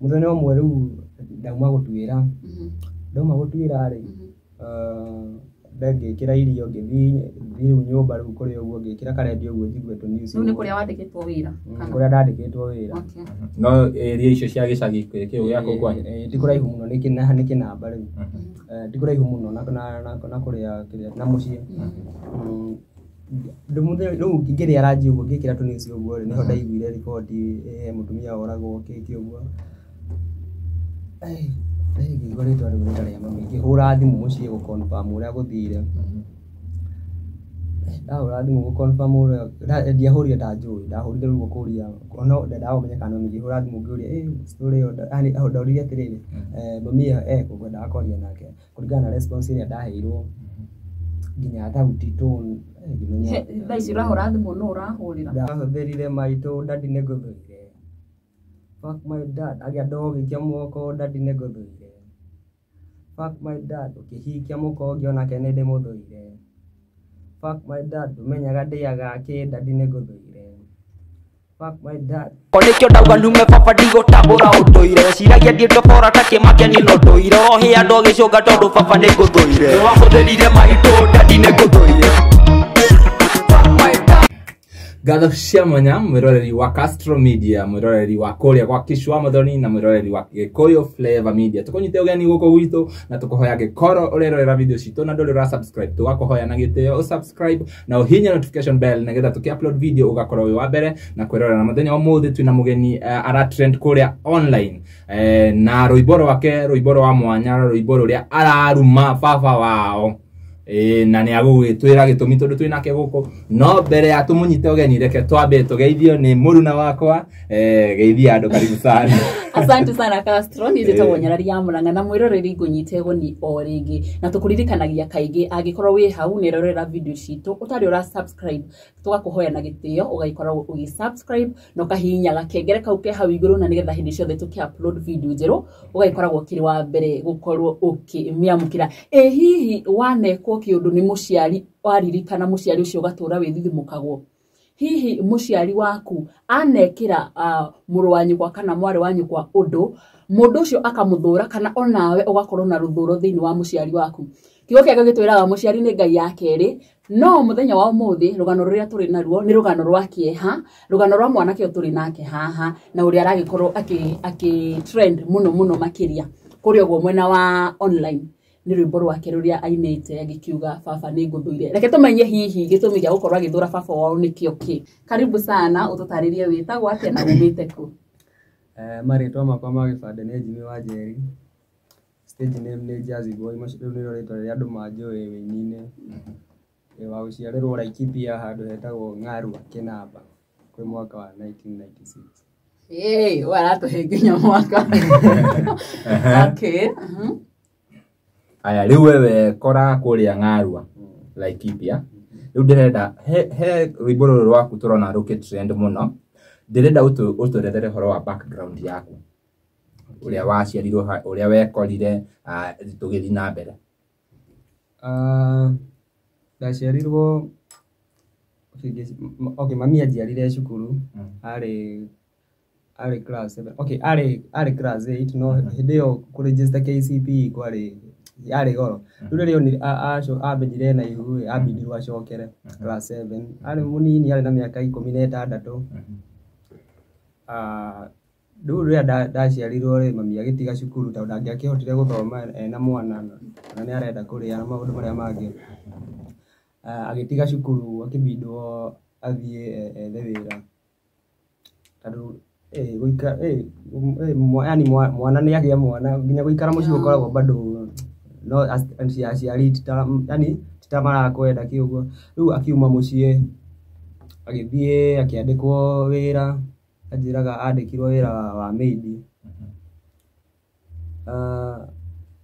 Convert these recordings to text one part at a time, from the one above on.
Mũthenya ũmwe rĩu ndauma gũtuĩra. Ndauma gũtuĩra rĩ, ngĩkĩra irio, ngĩthiĩ rĩu nyũmba rĩu kũrĩ ũguo, ngĩkĩra karendio ũguo njigue tũ news. Rĩu nĩ kũrĩa wandĩkĩtwo wĩra? Kana? Kũrĩa ndandĩkĩtwo wĩra. Okay. No area icio cia gĩcagi kĩu gĩa kũu kwanyu? Ti kũraihu mũno, nĩ kĩnamba rĩu. Ti kũraihu mũno na kũrĩa kĩrĩa na mũciĩ. Rĩu ngĩrĩa ranji ũguo, ngĩkĩra tũ news ũguo rĩ, nĩho ndaiguire riboti mũtumia oragwo kĩkĩ ũguo. Ngĩigua rĩtwa rĩu rĩtarĩ rĩa mami, ngĩhũra thimũ mũciĩ gũ confirm ũrĩa gũthire. Ndahũra thimũ gũ confirm ũrĩa, ndiahũrire ndanjũĩ, ndahũrire rĩu kũria, no ndendaga kũmenya kana nĩ ngĩhũra thimũ ngĩũria, story ĩyo, yani ndoririe atĩrĩrĩ, mami ekũ, ngwendaga kwaria nake, kũringana na response ĩrĩa ndaheirwo, nginya thauti, tone, ngĩmenya. Thaa ici ũrahũra thimũ nũ ũrahũrĩra? Ndahũthĩrire maitũ, daddy nĩ ngũthũire. Fuck my dad, agĩa ndogĩkia moko, daddy nĩ ngũthũire. Fuck my dad, ũkĩhikia mũkongi onake nĩ ndĩmũthũire. Fuck my dad, ũmenyaga ndĩaga kĩ, daddy nĩ ngũthũire. Fuck my dad. Nĩkĩo ndauga nume baba ndigũtambũra ũndũire, weciragia ndiĩtobora ta kĩmakia niĩ no ndũire, ũrohĩa andũ agĩcũnga tondũ baba nĩ ngũthũire. Wahũthĩrire maitũ, daddy nĩ ngũthũire. Fuck my dad. Ngatho cia mwanya mwĩroreri wa Castro Media, mwĩroreri wa kũrĩa gwa Kishwa Muthoni na mwĩroreri wa Gĩkũyũ Flavor Media. Tũkũnyite ũgeni gũkũ gwitũ na tũkũhoya angĩkorwo ũrerorera video citũ na ndũrĩ ũra subscribe, tũgakũhoya na gĩtĩo ũsubscribe na ũhihinye notification bell nĩgetha tũkĩ upload video ũgakorwo wĩ wa mbere na kwĩrorera. Na mũthenya wa ũmũthĩ twĩna mũgeni ara trend kũrĩa online, na rwĩmbo rwake, rwĩmbo rwa mwanya, rwĩmbo rũrĩa araruma baba wao. Na nĩ agũgĩtwĩra gĩtũmi tondũ twĩ nake gũkũ. No mbere ya tũmũnyite ũgeni, reke twambe tũgeithio nĩ mũruna wakwa. Geithia andũ, karibu sana. Asante sana Castro, niĩ njĩtagwo Nyarari ya Mũrang'a na mwĩroreri ngũnyite ũgeni o rĩngĩ, na tũkũririkanagia kaingĩ angĩkorwo wĩ hau nĩrorera video citũ ũtarĩ ũra subscribe, tũgakũhoya na gĩtĩo ũgagĩkorwo ũgĩ subscribe na ũkahihinya gakengere kau ke hau igũrũ, na nĩgetha hĩndĩ ciothe tũkĩ upload video njerũ ũgagĩkoragwo ũkĩrĩ wa mbere gũkorwo ũkĩmĩamũkĩra. Ĩ hihi wanekwo kĩũndũ nĩ mũciari, waririkana mũciari ũcio ũgatũra wĩthithimũkagwo? Hihi mũciari waku anekĩra mũrũ wa nyũkwa kana mwarĩ wa nyũkwa ũndũ, mũndũ ũcio akamũthũra, kana onawe ũgakorwo na rũthũro thĩinĩ wa mũciari waku? Kiugo kĩa Ngai gĩtwĩraga mũciari nĩ Ngai ya kerĩ. No mũthenya wa ũmũthĩ rũgano rũrĩa tũrĩ naruo nĩ rũgano rwa kĩeha, rũgano rwa mwanake ũyũ tũrĩ nake haha, na ũrĩa aragĩkorwo akĩ trend mũno mũno makĩria kũrĩa ũguo mwena wa online nĩ rwĩmbo rwake rũrĩa ainĩte agĩkiuga baba nĩ ngũthũire. Reke tũmenye hihi gĩtũmi gĩa gũkorwo agĩthũra baba wao nĩkĩo kĩ. Karibu sana, ũtũtarĩrie wĩtagwo atĩa na umĩte kũ? Marĩtwa makwa ma gĩbandĩ nĩ Jimmy Wanjeri. Stage name nĩ Jazzy Boy, rĩu nĩrĩo rĩtwa rĩrĩa andũ manjũĩ wĩini-inĩ. Wa gũciarĩrwo Laikipia handũ hetagwo Ng'arua Kĩnamba kwĩ mwaka wa 1996. Ĩĩ, ũyũ aratũhe nginya mwaka. Okay. Aya, rĩu wewe kora kũrĩa Ng'arua Laikipia. Rĩu ndĩrenda he rwĩmbo rũrũ rwaku tũrona rũkĩ trend mũno, ndĩrenda ũtũrethere ũhoro wa background yaku, ũrĩa waciarirwo, ũrĩa wekorire, tũgĩthiĩ na mbere. Ndaciarirwo, okay, mami anjiarire cukuru, arĩ class 7, okay, arĩ class 8, no hĩndĩ ĩyo kũ register KCPE kwarĩ yarĩ goro. Rĩu rĩrĩa onire amenyire ena ihu ĩ, ambindirwo acokere class 7. Arĩ mũnini, arĩ na mĩaka 16. Rĩu rĩrĩa ndaciarirwo rĩ, mami agĩtiga cukuru tondũ ndangĩakĩhotire gũthoma ena mwana na nĩ arenda kũrĩa na maũndũ marĩa mangĩ. Agĩtiga cukuru akĩbindwo athiĩ ethe wĩra. Tondũ yani mwana nĩ agĩa mwana, nginya gũikara mũciĩ gũkoragwo bado no aciari yani ti ta marakwenda kĩ ũguo. Rĩu akiuma mũciĩ agĩthiĩ akĩandĩkwo wĩra, anjĩraga andĩkirwo wĩra wa maid.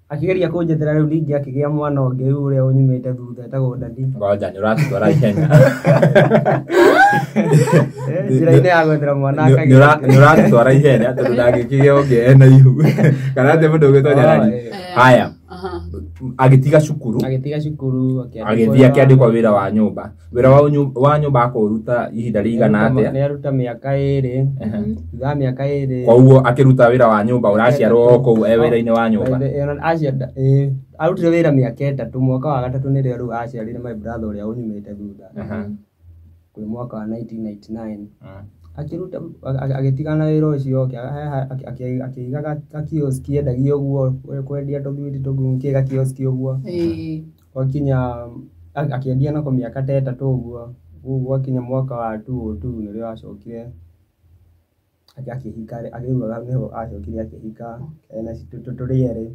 Akĩgeria kũnjethera rĩu ningĩ akĩgĩa mwana ũngĩ rĩu ũrĩa ũnyumĩte thutha etagwo Dadi. Ngoja, nĩ ũratwara ihenya. Njĩra-inĩ ya gwethera mwana akagĩa. Nĩ ũratwara ihenya tondũ ndangĩkĩgĩa ũngĩ ena ihu. Kana atĩ mũndũ ũgĩtwo Nyarari. Haya. Agĩtiga cukuru. Agĩtiga cukuru, agĩthiĩ akĩandĩkwo wĩra wa nyũmba. Wĩra wa nyũmba akũruta ihinda rĩigana atĩa? Nĩ aruta mĩaka 2. Thutha wa mĩaka 2. Koguo akĩruta wĩra wa nyũmba ũraciarwo o kũu e wĩra-inĩ wa nyũmba. Arutire wĩra mĩaka 3, mwaka wa 3 nĩrĩo rĩu aciarire my brother ũrĩa ũnyumĩte thutha. Kwĩ mwaka wa 1999. Akĩruta agĩtigana wĩra ũcio, akĩiga gakioski endagia ũguo, kwendia tũthwiti tũgumu, gakioski ũguo. Gwakinya akĩendia nako mĩaka ta 3 ũguo. Gwakinya mwaka wa 2002 nĩrĩo acokire akĩhika, akĩruga nĩho acokire akĩhika ena tũrĩ erĩ.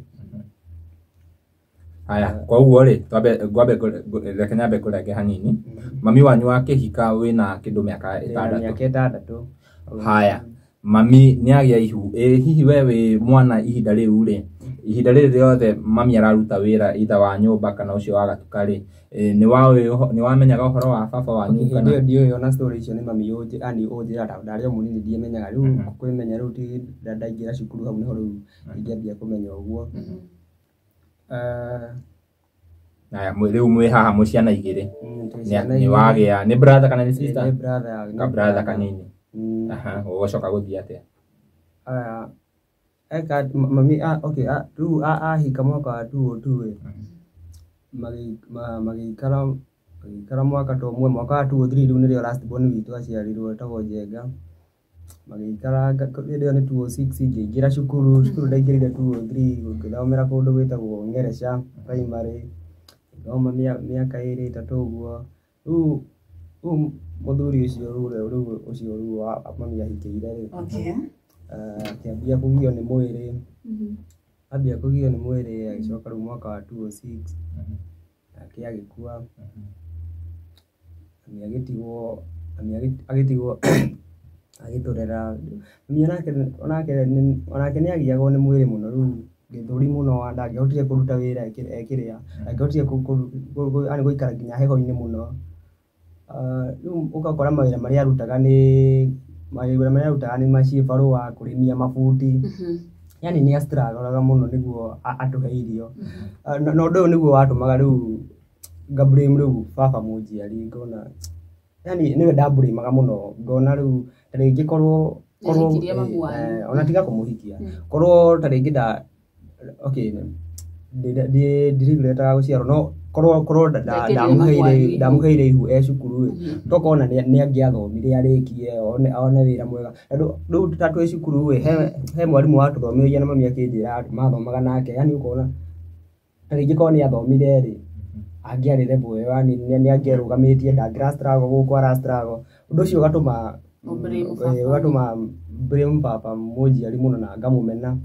Haya, koguo rĩ, ngwambe reke nyambe kũrenge hanini. Mami wanyu akĩhika wĩna kĩndũ mĩaka 6. Mĩaka 6. Haya, mami nĩ agĩa ihu. Hihi we wĩ mwana ihinda rĩu rĩ, ihinda rĩrĩ rĩothe mami araruta wĩra either wa nyũmba kana ũcio wa gatuka rĩ, nĩ wamenyaga ũhoro wa baba wanyu kana? Hĩndĩ ĩyo ndiũĩ ona story icio nĩ mami ũnjĩra, ndarĩ o mũnini ndiamenyaga. Rĩu kwĩmenya rĩu ti ndaingĩra cukuru hau nĩho rĩu ingĩambia kũmenya ũguo. Haya, rĩu mwĩ haha mwĩ ciana 2. Nĩ wagĩa nĩ brother kana nĩ sister? Nĩ brother. Ka brother kanini. Aha, ũgũcoka gũthiĩ atĩa? Aya, eka mami, okay, rĩu ahika mwaka wa 2002 magĩikara mwaka ta ũmwe. Mwaka wa 2003 rĩu nĩrĩo last born witũ aciarirwo, etagwo Njenga. Magĩikara hĩndĩ ĩyo nĩ 2006 ngĩingĩra cukuru. Cukuru ndaingĩrire 2003, ngĩthomera kũndũ gwĩtagwo Ngereca primary. Ngĩthoma mĩaka 2 3 ũguo. Rĩu mũthuri ũcio rĩu ũcio rĩu mami ahikĩire rĩ, akĩambia kũgio nĩ mwĩrĩ. Ambia kũgio nĩ mwĩrĩ agĩcoka rĩu mwaka wa 2006 nake agĩkua. Mami agĩtigwo agĩtũrera. Mami onake nĩ agiagwo nĩ mwĩrĩ mũno, rĩu gĩthũri mũno, ndangĩahotire kũruta wĩra ekĩrĩa, ndangĩahotire gũikara nginya heho-inĩ mũno. Rĩu ũgakora mawĩra marĩa arutaga nĩ macibarũa, kũrĩmia mabuti. Yani nĩ astruggle mũno nĩguo atũhe irio. Na ũndũ ũyũ nĩguo watũmaga rĩu ngablame rĩu baba mũnjiari, ngona yani nĩwe ndamblĩmaga mũno, ngona rĩu ta rĩngĩ korwo ona tiga kũmũhikia, korwo ta rĩngĩ okay, ndiregretaga gũciarwo, no korwo ndamũheire ihu e cukuru rĩ, tokona nĩ angĩathomire arĩkie one wĩra mwega. Tondũ rĩu ta twĩ cukuru rĩ, he mwarimũ watũthomithagia na mami akĩnjĩra mathomaga nake, yani ũkona ta rĩngĩ korwo nĩ athomire rĩ, angĩarĩ level ĩyo, yani nĩ angĩerũgamĩtie, ndangĩra struggle gũkũ ara struggle. Ũndũ ũcio ũgatũma blame baba mũnjiari mũno na ngamũmena.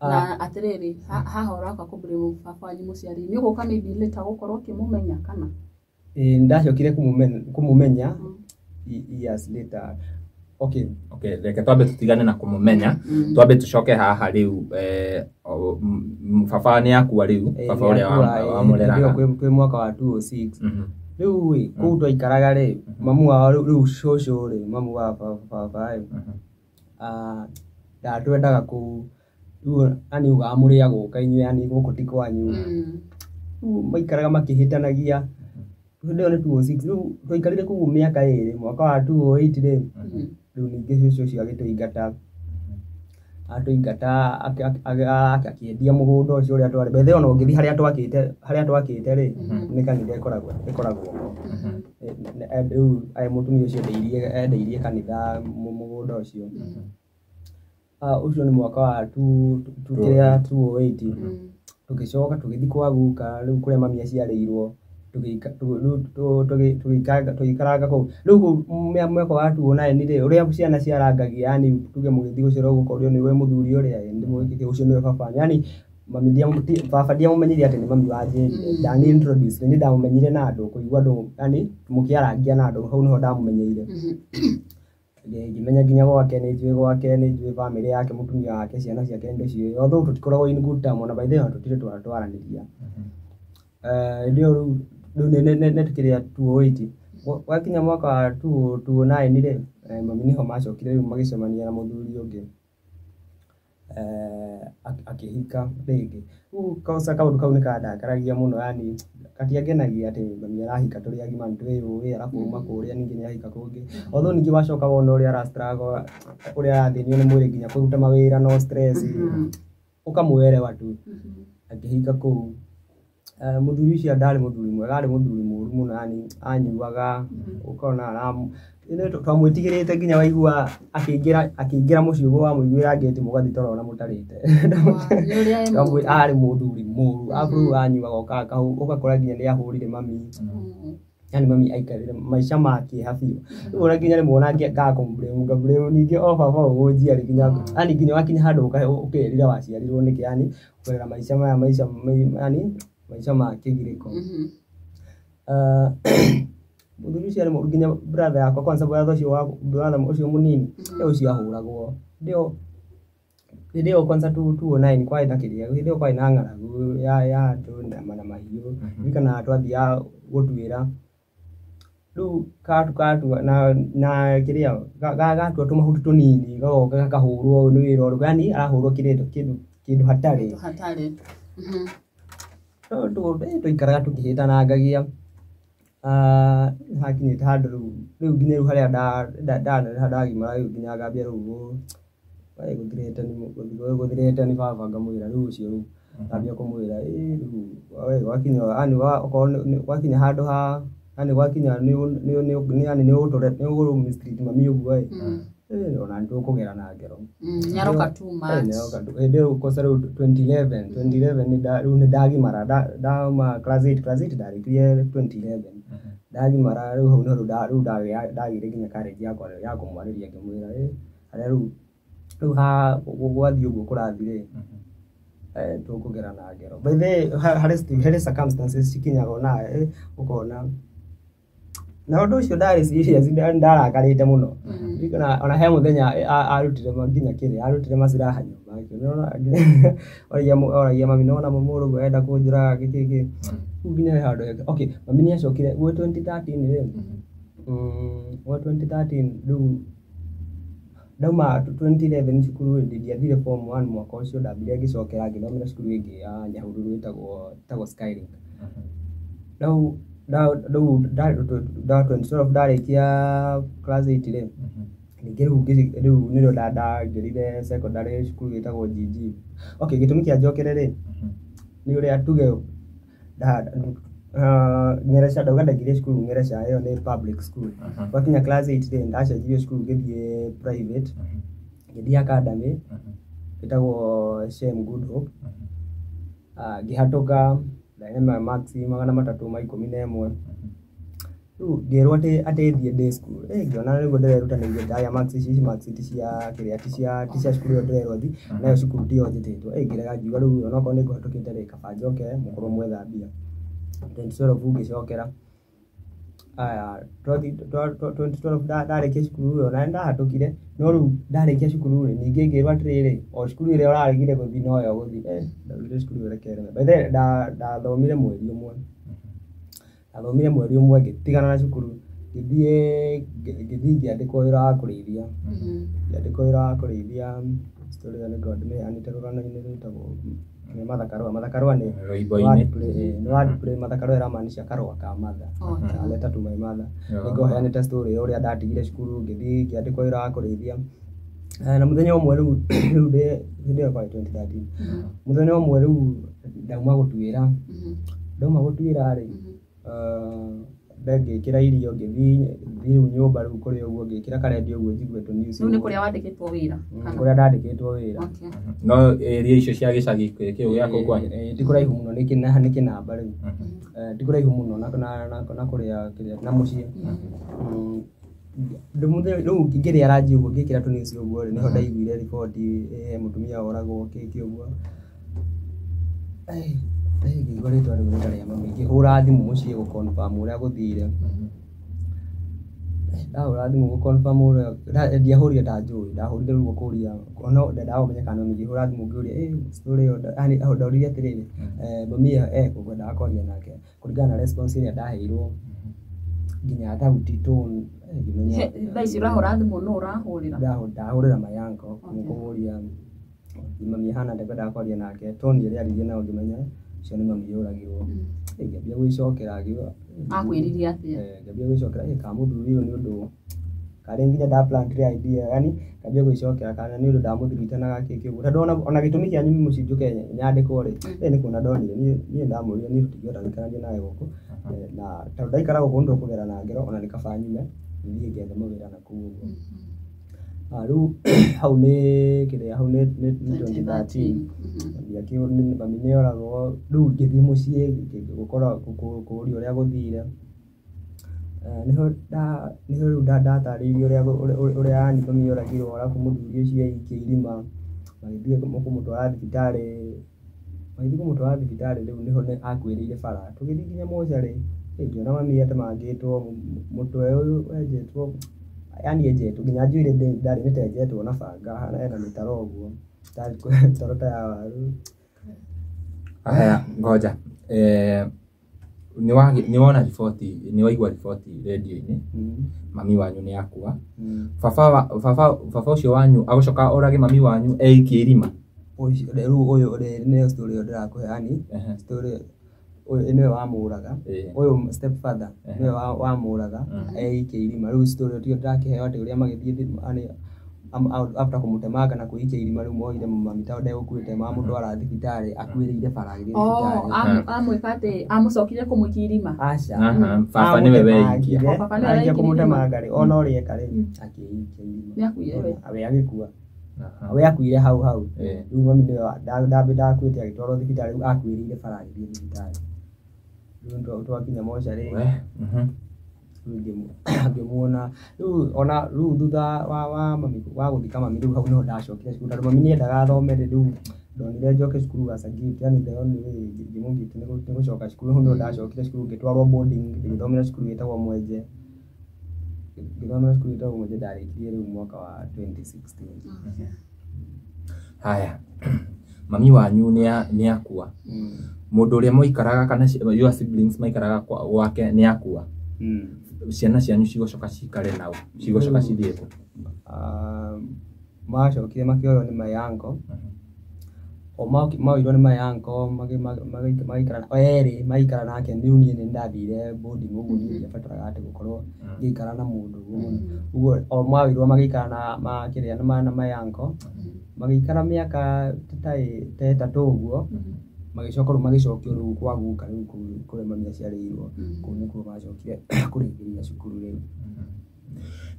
Na atĩrĩrĩ, haha ũroka kũ blame baba wanyu mũciari, nĩ ũgũka maybe later gũkorwo ũkĩmũmenya kana? Ndacokire kũmũmenya years later. Okay, reke twambe tũtigane na kũmũmenya, twambe tũcoke haha rĩu. Baba nĩ akua rĩu, baba ũrĩa wamũreraga kwĩ mwaka wa 2006. Rĩu ĩ kũu twaikaraga rĩ, mamu wao rĩu cũcũ rĩ, mamu wa baba rĩ, ndatwendaga kũu. Rĩu yani ugaga mũrĩ a gũka inyuĩ, yani gũkũ ti kwanyu. Rĩu maikaraga makĩhĩtanagia. Hĩndĩ ĩyo nĩ 2006. Rĩu twaikarire kũu mĩaka 2. Mwaka wa 2008 rĩ, rĩu ningĩ cũcũ ũcio agĩtũingata. Atũingata akĩendia mũgũnda ũcio ũrĩa twarĩ. By the way, ona ũngĩthiĩ harĩa twakĩte rĩ, nĩ kanitha ĩkoragwo ho. Rĩu mũtumia ũcio endeirie kanitha mũgũnda ũcio. Ũcio nĩ mwaka wa 2008. Tũgĩcoka tũgĩthiĩ kwa guka rĩu kũrĩa mami aciarĩirwo, tũgĩikaranga kũu. Rĩu mwaka wa 2009 rĩ, ũrĩa ciana ciarangagia, yani tuge mũgĩthiĩ gũcera ũguo ũkorio nĩwe mũthuri ũrĩa, ũcio nĩwe baba. Yani baba ndiamũmenyire atĩ nĩ mami wanjĩrire, ndani introduce, nĩ ndamũmenyire na andũ, kũigua andũ, yani mũkĩarangia na andũ, hau nĩho ndamũmenyeire. Ngĩmenya nginya gwake, nĩ njũĩ gwake, nĩ njũĩ bamĩrĩ yake, mũtumia wake, ciana ciake ndĩciũĩ. Although tũtikoragwo in good term, ona by the way tũtirĩ twaranĩria. Hĩndĩ ĩyo rĩu nĩ kĩrĩa 2008. Gwakinya mwaka wa 2009 rĩ, mami nĩho macokire rĩu magĩcemania na mũthuri ũngĩ. Akĩhika rĩngĩ. Rĩu kosa kaũndũ kau nĩ kandakaragia mũno, yani gatiangenagia atĩ mami arahika tũrĩ agima nĩtwĩyũĩ, arabu auma kũrĩa ningĩ nĩ ahika kũngĩ. Although ningĩ wacoka wona ũrĩa ara struggle, ũrĩa arathĩnio nĩ mwĩrĩ nginya kũruta mawĩra no stress, ũkamwelewa tu. Akĩhika kũu, mũthuri ũcio ndarĩ mũthuri mwega, arĩ mũthuri mũru mũno, yani anyuaga ũkona twamwĩtigĩrĩte nginya waigua akĩingĩra mũciĩ ũguo wamũiguĩra ngĩti mũgathiĩ toro ona mũtarĩte. Nĩ ũrĩa e mũũru. Arĩ mũthuri mũru, arabu rĩu anyuaga ũgakora nginya nĩ ahũrire mami. Yani mami aikarire maica ma kĩeha biũ. Rĩu ona nginya rĩmwe ona ngakũmblame ningĩ o baba ũgũnjiari nginya yani nginya wakinya handũ ũkerira waciarirwo nĩkĩ, yani kũrera maica maya maica yani maica ma kĩgirĩko. Mũthuri ũcio arĩ mũru nginya brother yakwa, kwanza brother ũcio wa brother ũcio mũnini, ũcio ahũragwo. Hĩndĩ ĩyo kwanza 2009 kwarĩ na kĩrĩa, hĩndĩ ĩyo kwarĩ na ng'aragu ya andũ na mahiũ. Ririkanaga twathiaga gũtuĩra, rĩu katua na kĩrĩa gatua tũmahuti tũnini gagoka gakahũrwo nĩ wĩra ũrĩkũ, yani arahũrwo kĩndũ hatarĩ. Hatarĩ. Tũikaraga tũkĩhĩtanangagia. Hakinyĩte handũ rĩu nginya rĩu harĩa ndaneneha ndagimara rĩu nginya ngambia rĩu gũthirĩte nĩ baba ngamwĩra rĩu ũcio rĩu ngambia kũmwĩra rĩu gwakinya yani okorwo gwakinya handũ ha yani gwakinya yani nĩ ũgũ mami ũguo ĩ, ona nĩtũkũgera na ngero. Nĩaroka too much. Nĩaroka hĩndĩ ĩyo kosa rĩu 2011 rĩu nĩ ndagimara ndauma class 8, class 8 ndarĩkirie 2011 ndagimara rĩu hau nĩho rĩu ndagĩire nginya courage ya kũmwarĩria ngĩmwĩra harĩa rĩu ha gwathiĩ ũguo kũrathiĩ rĩ, tũkũgera na ngero. By the way, harĩ circumstances cikinyaga ona ũkona na ũndũ ũcio ndarĩ serious, ndarakarĩte mũno. Ririkana ona he mũthenya arutire nginya kĩrĩa arutire maciraha nyũmba, oragia mami nĩwona mũrũguo arenda kũnjũraga gĩkĩ kĩ. Rĩu nginya he handũ okay, mami nĩ acokire gwĩ 2013 rĩ, gwĩ 2013 rĩu ndauma 2011 cukuru rĩ, ndiathire form 1 mwaka ũcio, ndambire ngĩcokera ngĩthomera cukuru ĩngĩ ya Nyahururu ĩtagwo Skylink. Rĩu nda 2012 ndarĩkia class 8 rĩ, ningĩ rĩu nĩrĩo ndaingĩrire secondary cukuru ĩtagwo GG. Okay, gĩtũmi kĩa njokere rĩ, nĩ ũrĩa tuge Ngereca ndauga ndaingĩrire cukuru Ngereca ĩyo nĩ public school. Gwakinya class 8 rĩ, ndacenjirio cukuru ngĩthiĩ private, ngĩthiĩ academy ĩtagwo Shem Good Hope. Ngĩhatũka ndarĩ na marks 311. Rĩu ngĩrwo atĩ thiĩ day school. Ngĩona nĩguo ndĩrerutanĩria ndagĩa marks ici, marks ti cia kĩrĩa, ti cia cukuru ĩyo ndĩrerwo thiĩ, nayo cukuru tiyo njĩtĩtwo. Ngĩrega ngiuga rĩu onokorwo nĩ ngũhatũkĩte rĩ, kaba njoke mũkorwo mwetha mbia. 2012 ngĩcokera. Aya, 2012 ndarĩkia cukuru ĩyo na nĩndahatũkire, no rĩu ndarĩkia cukuru rĩ, ningĩ ngĩrwo atĩrĩrĩ, o cukuru ĩrĩa ũraregire gũthiĩ noyo ũgũthiĩ. Ndaugire cukuru ĩyo reke ĩreme. By the way, ndathomire mweri ũmwe. Ndathomire mweri ũmwe ngĩtigana na cukuru, ngĩthiĩ ngĩandĩkwo wĩra wa kũrĩithia. Ngĩandĩkwo wĩra wa kũrĩithia, story ĩyo nĩngorwo ndĩmĩheanĩte rũgano-inĩ rwĩtagwo nĩ Martha Karũa. Martha Karũa nĩ Rwĩmbo-inĩ. Nĩ wordplay. Martha Karũa ĩramaanisha karũa ka Martha. Letter to my mother. Nĩngorwo heanĩte story ya ũrĩa ndatigire cukuru ngĩthiĩ ngĩandĩkwo wĩra wa kũrĩithia. Na mũthenya ũmwe rĩu ndĩ hĩndĩ ĩyo kwarĩ 2013. Mũthenya ũmwe rĩu ndauma gũtuĩra. Ndauma gũtuĩra rĩ, ngĩkĩra irio ngĩthiĩ rĩu nyũmba rĩu kũrĩa ũguo ngĩkĩra karendio ũguo njigue tũ news. Rĩu nĩ kũrĩa wandĩkĩtwo wĩra? Kũrĩa ndandĩkĩtwo wĩra. No area icio cia gĩcagi kĩu gĩa kũu kwanyu? Ti kũraihu mũno, nĩ kĩnamba rĩu. Ti kũraihu mũno na kũrĩa kĩrĩa na mũciĩ. Rĩu ngĩrĩa ranji ũguo ngĩkĩra tũ news ũguo rĩ, nĩho ndaiguire riboti mũtumia oragwo kĩkĩ ũguo. Ngĩigua rĩtwa rĩu nĩ ta rĩa mami, ngĩhũra thimũ mũciĩ gũ confirm ũrĩa gũthire. Ndahũra thimũ gũ confirm ũrĩa, ndiahũrire ndanjũĩ, ndahũrire rĩu kũria, ona ndendaga kũmenya kana nĩ ngĩhũra thimũ ngĩũria story ĩyo, yani ndoririe atĩrĩrĩ, mami ekũ ngwendaga kwaria nake, kũringana na response ĩrĩa ndaheirwo, nginya thauti tone, ngĩmenya. Thaa ici ũrahũra thimũ nũ ũrahũrĩra? Ndahũrĩra my uncle kũmũria. Mami hana ndekwendaga kwaria nake toni ĩrĩa aririe nao ngĩmenya ũcio nĩ mami yũragirwo. Ngĩambia gwĩcokera ngiuga Akwĩrire atĩa? Ngĩambia gwĩcokera ka mũthuri ũyũ nĩ ũndũ karĩ nginya nda plantire idea, yani ngambia gwĩcokera kana nĩ ũndũ ndamũthiritanaga kĩkĩ ũguo, tondũ ona gĩtũmi kĩa nyume mũciĩ njũke nyandĩkwo rĩ, nĩ kuona ndonire niĩ ndamwĩrire niĩ tũtingĩhota gũikarania nawe gũkũ, na tondũ ndaikara gũkũ nĩtũkũgera na ngero, ona nĩ kaba nyume thiĩ ngethe mawĩra na kũu ũguo. Rĩu hau nĩ kĩrĩa, hau nĩ 2013 mami nĩ oragwo. Rĩu ngĩthiĩ mũciĩ gũkora kũũria ũrĩa gũthire. Nĩho rĩu ndatarĩirio ũrĩa yani mami oragirwo, arabu mũthuri ũcio eikia irima, magĩthiĩ kũmũtwara thibitarĩ, rĩu nĩho akuĩrĩire bara. Tũgĩthiĩ nginya mocarĩ, ngĩona mami atemangĩtwo mũtwe ũyũ wenjetwo, yani enjetwo nginya njuĩrĩ ndarĩ nĩ ta enjetwo na banga, hena mĩtaro ũguo, mĩtaro ta ya waru. Haya, ngoja. Nĩ wona riboti, nĩ waigua riboti rĩndiũ-inĩ, mami wanyu nĩ akua. Baba baba ũcio wanyu agũcoka orage mami wanyu eikie irima? Rĩu ũyũ nĩyo story ĩyo ndĩrakũhe, yani story ũyũ nĩwe wamũraga, ũyũ step father nĩwe wamũraga eikie irima. Rĩu story ĩyo tiyo ndĩrakĩheo atĩ ũrĩa magĩthiĩ yani after kũmũtemanga na kwĩikia irima, rĩu moire mami tondũ ndegũkuĩte mamũtwara thibitarĩ, akuĩrĩire bara agĩthiĩ thibitarĩ. Amwĩka atĩ amũcokire kũmũikia irima? Aca. Baba nĩwe weikia. Arĩkia kũmũtemanga rĩ, ona ũrĩa eka rĩ, akĩikia irima. Nĩ akuire we? We agĩkua, we akuire hau hau. Rĩu mami nĩwe ndakuĩte agĩtwarwo thibitarĩ, rĩu akuĩrĩire bara agĩthiĩ thibitarĩ. Rĩu twakinya mocarĩ, rĩu ngĩmuona rĩu ona rĩu thutha wa mami wa gũthika mami, rĩu hau nĩho ndacokire cukuru, tondũ mami nĩendaga thome rĩ, rĩu ndonire njoke cukuru as a gift, yani the only way ingĩmũ gift nĩ gũcoka cukuru. Hau nĩho ndacokire cukuru, ngĩtwarwo boarding, ngĩthomera cukuru ĩtagwo Mwenje. Ndarĩkirie rĩu mwaka wa 2016. Haya, mami wanyu nĩ akua, mũndũ ũrĩa mũikaraga kana your siblings maikaraga gwake nĩ akua, ciana cianyu cigũcoka cikare nao, cigũcoka cithiĩ kũ? Macokire makĩoywo nĩ my uncle. O maoirwo nĩ my uncle magĩikara o erĩ magĩikara nake. Rĩu niĩ nĩ ndathire boarding ũguo, niĩ ndiabataraga atĩ gũkorwo ngĩikara na mũndũ ũguo mũno. Ũguo o maoirwo magĩikara na makĩrĩa na my uncle, magĩikara mĩaka ta 3 ũguo, magĩcoka rĩu magĩcokio rĩu kwa guka, rĩu kũu kũrĩa mami aciarĩirwo, kũu nĩkuo macokire kũrĩkĩria cukuru rĩu.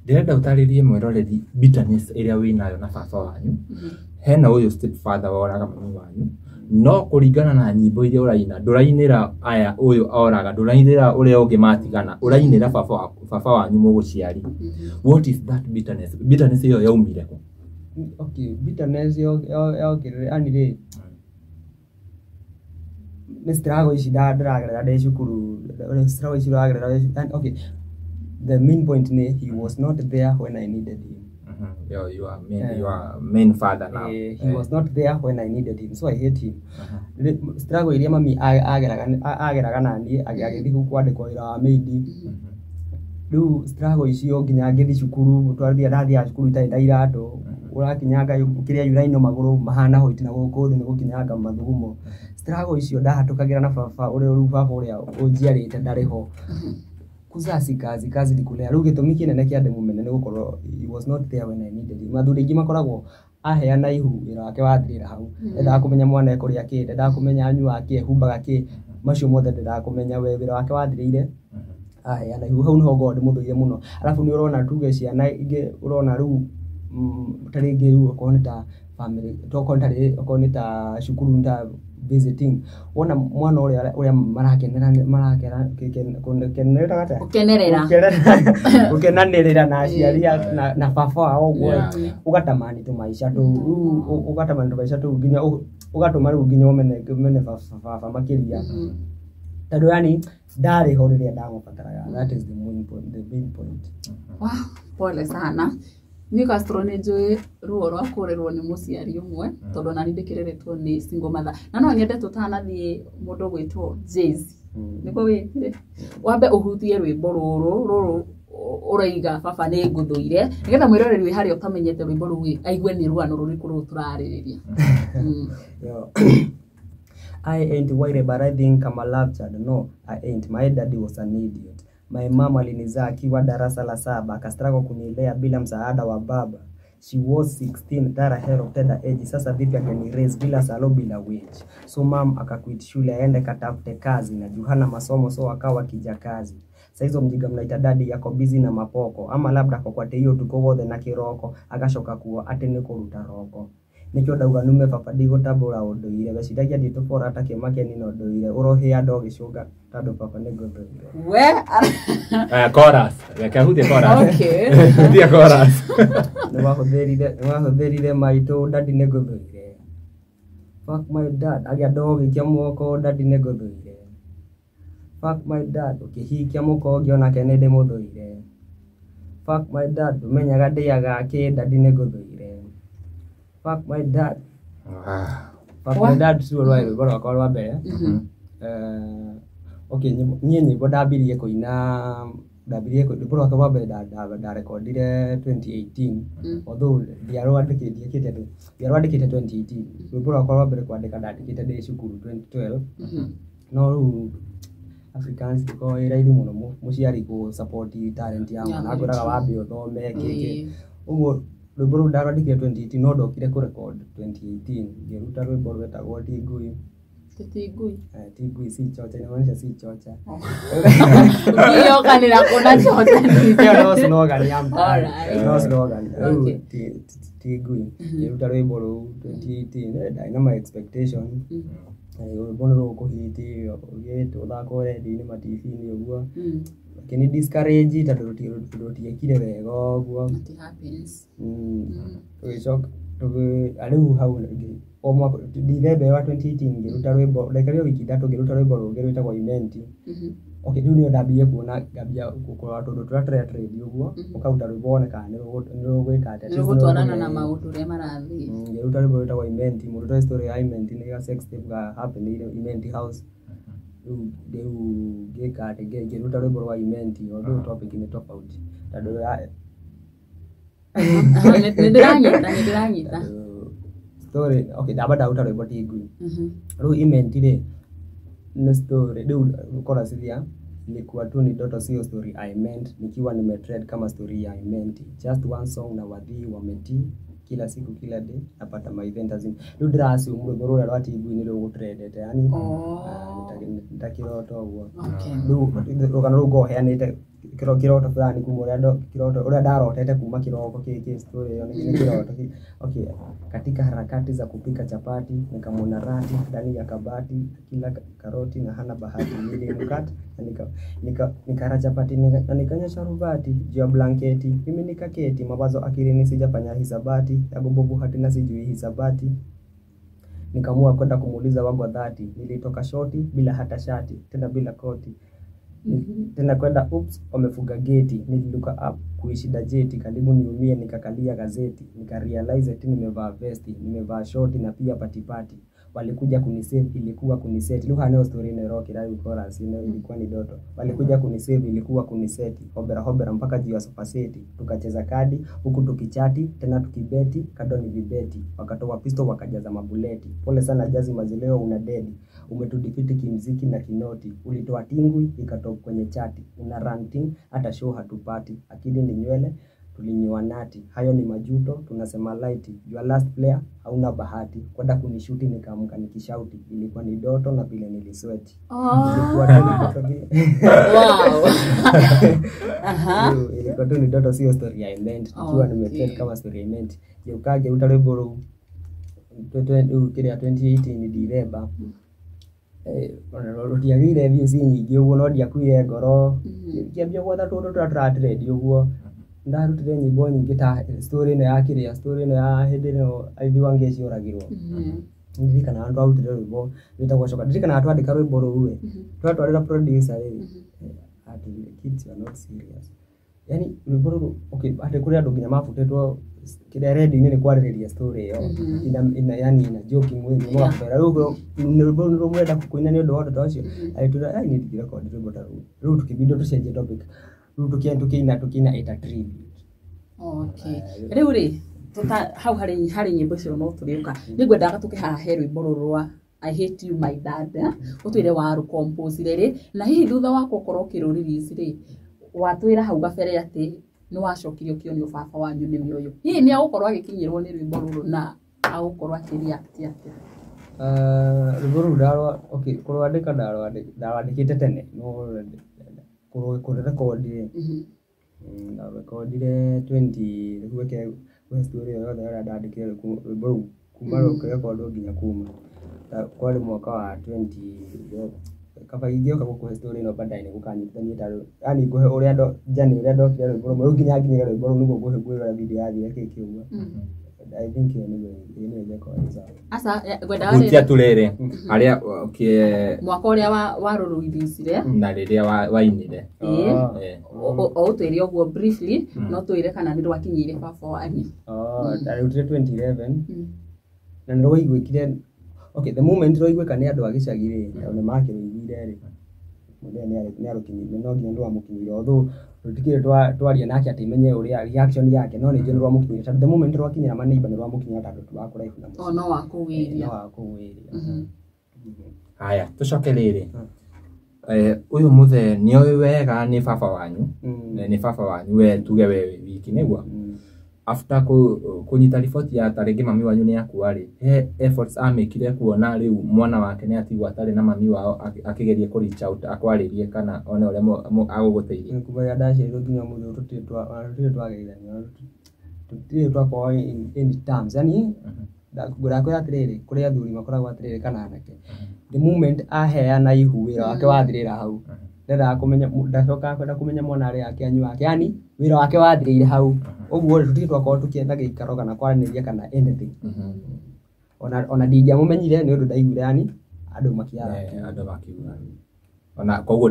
Ndĩrenda ũtarĩrie mwĩroreri bitterness ĩrĩa wĩnayo na baba wanyu. Hena ũyũ step father woraga mami wanyu, no kũringana na nyĩmbo iria ũraina, ndũrainĩra aya ũyũ oraga, ndũrainĩra ũrĩa ũngĩ matigana, ũrainĩra baba wanyu mũgũciari. What is that bitterness? Bitterness ĩyo yaumire kũ? Okay, bitterness yokĩrĩre yani rĩ, nĩ struggle ici ndĩragerera ndĩ cukuru, struggle ici ũragerera wĩ okay, the main point ni he was not there when I needed him. Your main father now. He was not there when I needed him, so I hate him. Struggle iria mami ageraga na niĩ agĩthiĩ kwandĩkwo wĩra wa maid, rĩu struggle icio nginya ngĩthiĩ cukuru, twathiĩ ndathiaga cukuru itarĩ na iratũ, ũrakinyanga kĩrĩa uraino magũrũ mahana white na gũkũ thĩ nĩ gũkinyanga mathugumo. Struggle icio ndahatũkagĩra na baba ũrĩa, rĩu baba ũrĩa ũnjiarĩte ndarĩ ho. Kuzaa si kazi, kazi ni kulea. Rĩu gĩtũmi kĩnene kĩa ndĩmũmene nĩ gũkorwo he was not there when I needed him. Athuri aingĩ makoragwo aheana ihu, wĩra wake wathirĩra hau. Ndendaga kũmenya mwana ekũrĩa kĩ, ndendaga kũmenya anyuaga kĩ, ehumbaga kĩ, macio mothe ndendaga kũmenya, we wĩra wake wathirĩire aheana ihu. Hau nĩho ngoragwo ndĩmũthũire mũno. Arabu nĩ ũrona tuge ciana ingĩ, ũrona rĩu ta rĩngĩ rĩu okorwo nĩ ta family, okorwo nĩ ta rĩrĩ, okorwo nĩ ta cukuru, nĩ ta visiting, wona mwana ũrĩa marakenera marakenerera atĩa? Gũkenerera. Gũkenanĩrĩra na aciari na baba wao ũguo, ũgatamani tũmaica tũu, rĩu ũgatamani tũmaica tũu nginya ũgatũma rĩu nginya ũmene baba makĩria, tondũ yani ndarĩ ho rĩrĩa ndamũbataraga. That is the main point, the main point. Wah, pole sana. Niĩ Castro nĩ njũĩ ruo rwa kũrerwo nĩ mũciari ũmwe, tondũ nani ndĩkĩreretwo nĩ single mother, na no nyende tũtanathiĩ mũndũ gwĩtwo Jay-Z nĩguo wĩtire wambe ũhutie rwĩmbo rũrũ rũrũ. Ũroiga baba nĩ ngũthũire, nĩgetha mwĩroreri wĩ harĩa ũtamenyete rwĩmbo rũu aigue nĩ rũgano rũrĩkũ rũu tũrarĩrĩria. Yo. I ain't worried, but I think I'm a love child. No, I ain't. My daddy was an idiot. My mama alinizaa akiwa darasa la 7, akastruggle kunilea bila msaada wa baba. She was 16, that ahead of tender age. Sasa vipi angeni raise bila salo, bila wage? So mom akaquit shule aende katafute kazi, na juu hana masomo so akawa kijakazi. Sasa hizo mjiga mnaita daddy yako busy na mapoko, ama labda kwa kwate hiyo tuko wothe na kiroko, agashoka kuwa ate nĩ kũruta roko. Nĩkĩo ndauga nume baba ndigũtambũra ũndũire, weciragia nditũbora ta kĩmakeni na ũndũire, ũrohĩa ndogĩcũnga tondũ baba nĩngũthũire. We. Chorus, reke hutie chorus. Okay. Hutie chorus. Nĩwahũthĩrire maitũ, daddy nĩngũthũire. Fuck my dad, agĩa ndogĩkia moko, daddy nĩngũthũire. Fuck my dad, ũkĩhikia mũkongi onake nĩndĩmũthũire. Fuck my dad, ndũmenyaga ndĩaga kĩ, daddy nĩngũthũire. Fuck my dad. Fuck my dad cio rwarĩ rwĩmbo rwakwa rwa mbere. Okay, niĩ nyĩmbo ndambirie kũina, ndambirie rwĩmbo rwakwa rwa mbere ndarekondire 2018, although ndiarwandĩkĩte, ndiekĩte atĩ ndiarwandĩkĩte 2018. Rwĩmbo rwakwa rwa mbere kwandĩka ndandĩkĩte ndĩ cukuru 2012, no rĩu Africans ĩkoragwo ĩ raithi mũno mũciari kũ support talent ya mwana, akwĩraga wambe ũthome kĩkĩ. Ũguo rwĩmbo rũu ndarwandĩkire 2018, no ndokire kũrecord 2018, ngĩruta rwĩmbo rwetagwo Ti Ngui. Ti Ngui. Ti Ngui si chocha, inamaanisha si chocha. Ukiyokanĩra kũna chocha. Ĩyo no slogan ya mtaa. No slogan. Rĩu Ti Ngui, ngĩruta rwĩmbo rũu 2018, ndarĩ na my expectation rwĩmbo nĩ rũkũhit, ũgĩtwo redio-inĩ, ma TV-inĩ ũguo. Makĩni discourage tondũ rũtiekire wega ũguo. It happens. Tũgĩcoka rĩu hau o mwaka Dithemba wa 2018 ngĩruta rwĩmbo, ndaikarie wiki 3 ngĩruta rwĩmbo rũngĩ rwĩtagwo Imenti. Okay, rĩu nĩyo ndambirie kuona, ngambia kũrora tũndũ tũrĩa tũrĩa trend ũguo, ũkaruta rwĩmbo wone kana nĩ rũgwĩka atĩa. Nĩ rũgũtwarana na maũndũ ũrĩa marathiĩ. Ngĩruta rwĩmbo rwĩtagwo Imenti. Mũndũ ũtoĩ story ya Imenti, nĩ ga sex tape ga happen Imenti House. Rĩu ngĩka atĩ ngĩruta rwĩmbo rwa Imenti, although topic nĩ tofauti tondũ Nĩ ndĩranyita, nĩ ndĩranyita. Story, okay, ndamba ndaruta rwĩmbo Ti Ngui. Rĩu Imenti rĩ nĩ story, rĩu chorus ithia ilikuwa tu ni ndoto, sio story I meant, nikiwa nimetrend kama story ya Imenti, just one song na wadhi wametii, kila siku kila day napata my event azim. Rĩu ndĩra assume rwĩmbo rũrĩa rwa Ti Ngui nĩ rũgũtrendete, yani nĩ ta kĩroto ũguo. Rĩu rũgano rũu ngoheanĩte kĩroto fulani kuma ũrĩa kĩroto ũrĩa ndarotete kuma kĩroko kĩkĩ, story ĩyo nĩ kĩroto. Okay, katika harakati za kupika chapati nikamwona rati ndani ya kabati kila karoti na hana bahati, nilimkata nika nikara chapati na nikanywa sharubati juu ya blanketi, mimi nikaketi, mawazo akilini, sijafanya hisabati yangu bovu hati na sijui hisabati, nikamua kwenda kumuuliza wangu wa dhati. Nilitoka shoti bila hata shati, tena bila koti, tena kwenda, oops, wamefuga geti. Nililuka up kuishida jeti, karibu niumie, nikakalia gazeti, nikarealize eti nimevaa vesti, nimevaa shoti na pia patipati. Walikuja kunisave, ilikuwa kuniseti. Lugha nayo story ino ĩrokĩra rĩu chorus ino ilikuwa ni ndoto. Walikuja kunisave, ilikuwa kuniseti, hobera hobera mpaka juu ya sofa seti, tukacheza kadi huku tukichati, tena tukibeti kado ni vibeti, wakatoa pisto wakajaza mabuleti. Pole sana Jazi Mazileo, una dedi, umetudefeat kimziki na kinoti, ulitoa tingwi ikatop kwenye chati, una ranting hata show hatupati, akili ni nywele tulinyoa nati, hayo ni majuto tunasema light, your last player hauna bahati, kwenda kunishuti nikaamka nikishauti, ilikuwa ni doto na vile nilisweti. Ilikuwa tu ni doto vile. Ilikuwa tu ni doto, sio story ya invent, nikiwa nimetrend kama story ya invent. Ngĩũka ngĩruta rwĩmbo rũu rĩu kĩrĩa 2018 Dithemba, rũtiagĩire views nyingĩ ũguo, no ndiakuire ngoro, ngĩambia gwetha tũndũ tũrĩa tũratrend ũguo. Ndarutire nyĩmbo nyingĩ ta story ĩno ya kĩrĩa, story ĩno ya hĩndĩ ĩno Ivy Wangeci oragirwo. Ndirikanaga twarutire rwĩmbo rwĩtagwo Coka, ndirikanaga twandĩka rwĩmbo rũu ĩ, twatwarĩra producer rĩ, atwĩrire, "Kids, you are not serious." Yani rwĩmbo rũrũ, okay, atĩ kũrĩ andũ nginya mabutĩtwo kĩrĩa redio-inĩ nĩ kwarĩrĩria story ĩyo ina yani ina joking way, magakwĩra rĩu nĩ rwĩmbo rũu mũrenda kũina nĩ ũndũ wa ũndũ ta ũcio. Agĩtwĩra ai niĩ ndingĩrekondi rwĩmbo ta rũu. Rĩu tũkĩbindwo tũcenjie topic. Rĩu tũkĩina it a tribute. Okay. Rĩu rĩ tuta hau harĩ nyĩmbo icio no tũrĩũka. Nĩngwendaga tũke haha he rwĩmbo rũrũ rwa I hate you my dad. Ũtwĩre warũcomposire rĩ na hihi thutha wa gũkorwo ũkĩrũ-release rĩ watwĩra hau gabere atĩ nĩ wacokire ũkĩonio baba wanyu nĩwe ũyũ. Hihi nĩ agũkorwo agĩkinyĩrwo nĩ rwĩmbo rũrũ na agũkorwo akĩreact atĩa? Rwĩmbo rũu okay, kũrwandĩka ndarwandĩkĩte tene no kũrĩrekondi rĩ ndarekondire 20 rĩu reke ngũhe story ĩyo yothe ũrĩa ndandĩkire rwĩmbo rũu kuma rũkĩrekondwo nginya kuma kwarĩ mwaka wa 20 kaba ingĩoka gũkũhe story ĩno baadaye nĩgũkanyitithania ta yani ngũhe ũrĩa journey ũrĩa ndokire rwĩmbo rũmwe rĩu nginya nginyĩre rwĩmbo rũu nĩguo ngũhe ngwĩre ũrĩa video yathire kĩĩ kĩũguo. I think ĩyo nĩyo ĩngĩkorwo ĩ sawa. Aca ngwendaga Hutia tu rĩrĩ harĩa mwaka ũrĩa warũrũrithire na rĩrĩa wainire. O ũtwĩre ũguo briefly no twĩre kana nĩ rwakinyĩire baba wanyu. Ndarutire 2011 na nĩ rwaiguĩkire. Okay, the moment rwaiguĩka nĩ andũ a gĩcagi rĩ tondũ nĩ makĩrũiguire rĩ mũthee nĩ arũkinyĩire no nginya nĩ rwamũkinyĩire although tũtikĩrĩ twaria nake atĩ menye ũrĩa reaction yake no nĩ njũĩ nĩ rwamũkinyĩire tondũ the moment rwakinyĩra maneighbor nĩ rwamũkinyĩra tondũ ti wa kũraihu na mũciĩ. No wa kũu area. No wa kũu area. Haya tũcoke rĩrĩ ũyũ mũthee nĩ oĩ wega nĩ baba wanyu. Nĩ baba wanyu we tuge we wĩ wiki nĩguo. After kũnyita riboti ya ta rĩngĩ mami wanyu nĩ akua rĩ he efforts amĩkire kuona rĩu mwana wake nĩ atigwo atarĩ na mami wao akĩgeria kũ reach out akwarĩrie kana one ũrĩa agũgũteithia. Kuma rĩrĩa ndaciarirwo nginya ũmũthĩ tũtirĩ twageithania tũtirĩ twakorwo in any terms yani ndakwĩra atĩrĩrĩ kũrĩ athuri makoragwo atĩrĩrĩ kana anake the moment aheana ihu wĩra wake wathirĩra hau ndendaga kũmenya ndacokaga kwenda kũmenya mwana arĩ ake anyua ake yani wĩra wake wathirĩire hau ũguo rĩ tũtirĩ twakorwo tũkĩenda gĩikaro kana kwaranĩria kana anything ona ndingĩamũmenyire nĩ ũndũ ndaiguire yani andũ makiara andũ makiuga ona koguo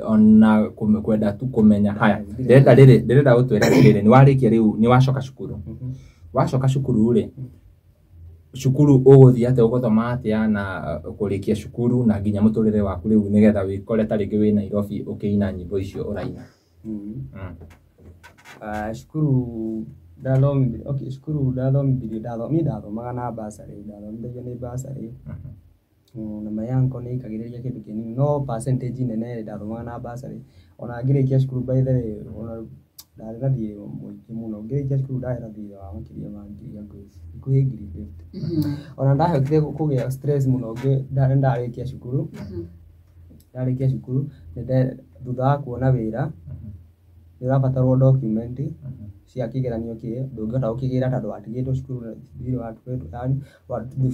ona kwenda tu kũmenya. Haya ndĩrenda rĩrĩ ndĩrenda gũtwĩra atĩrĩrĩ nĩ warĩkia rĩu nĩ wacoka cukuru. Wacoka cukuru rĩ cukuru ũgũthiĩ atĩa ũgũthoma atĩa na kũrĩkia cukuru na nginya mũtũrĩre waku rĩu nĩgetha wĩkore ta rĩngĩ wĩ Nairobi ũkĩina nyĩmbo icio ũraina. Cukuru ndathomithire okay cukuru ndathomithire niĩ ndathomaga na bursary ndathomithagio nĩ bursary na my uncle nĩ aikagĩrĩria kĩndũ kĩnini no percentage nene rĩ ndathomaga na bursary ona ngĩrĩkia cukuru by the way ona ndarĩ na thirĩ mũingĩ mũno ngĩrĩkia cukuru ndarĩ na thirĩ wa makĩria ma ngiri hakuhĩ ngiri 50 ona ndahotire kũgĩa stress mũno ndarĩkia cukuru thutha wa kuona wĩra nĩ ũrabatarwo document cia kĩgeranio kĩ ndũngĩhota gũkĩgĩra tondũ watigĩtwo cukuru thirĩ yani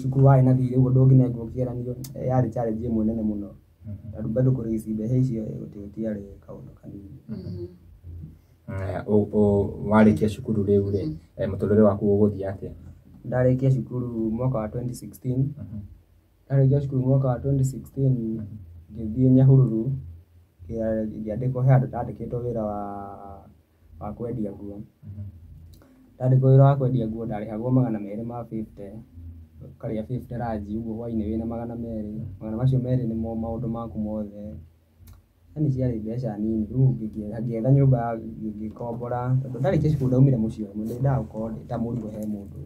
cukuru warĩ na thirĩ ũguo ndũngĩnengerwo kĩgeranio yarĩ challenge ĩmwe nene mũno tondũ bado kũraise mbeca icio gũtiarĩ kaũndũ kanini. Warĩkia cukuru rĩu rĩ mũtũrĩre waku ũgũthiĩ atĩa? Ndarĩkia cukuru mwaka wa 2016 ndarĩkia cukuru mwaka wa 2016 ngĩthiĩ Nyahururu ngĩandĩkwo he handũ ndandĩkĩtwo wĩra wa kwendia nguo. Ndandĩkwo wĩra wa kwendia nguo ndarĩhagwo 250 ũkarĩa 50 ranji ũguo hwainĩ wĩna 200 magana macio merĩ nĩmo maũndũ maku mothe yani ciarĩ mbeca nini rĩu ngĩetha nyũmba ngĩkombora tondũ ndarĩkia cukuru ndaumire mũciĩ nĩndendaga gũkorwo ndĩ ta mũrigo he mũndũ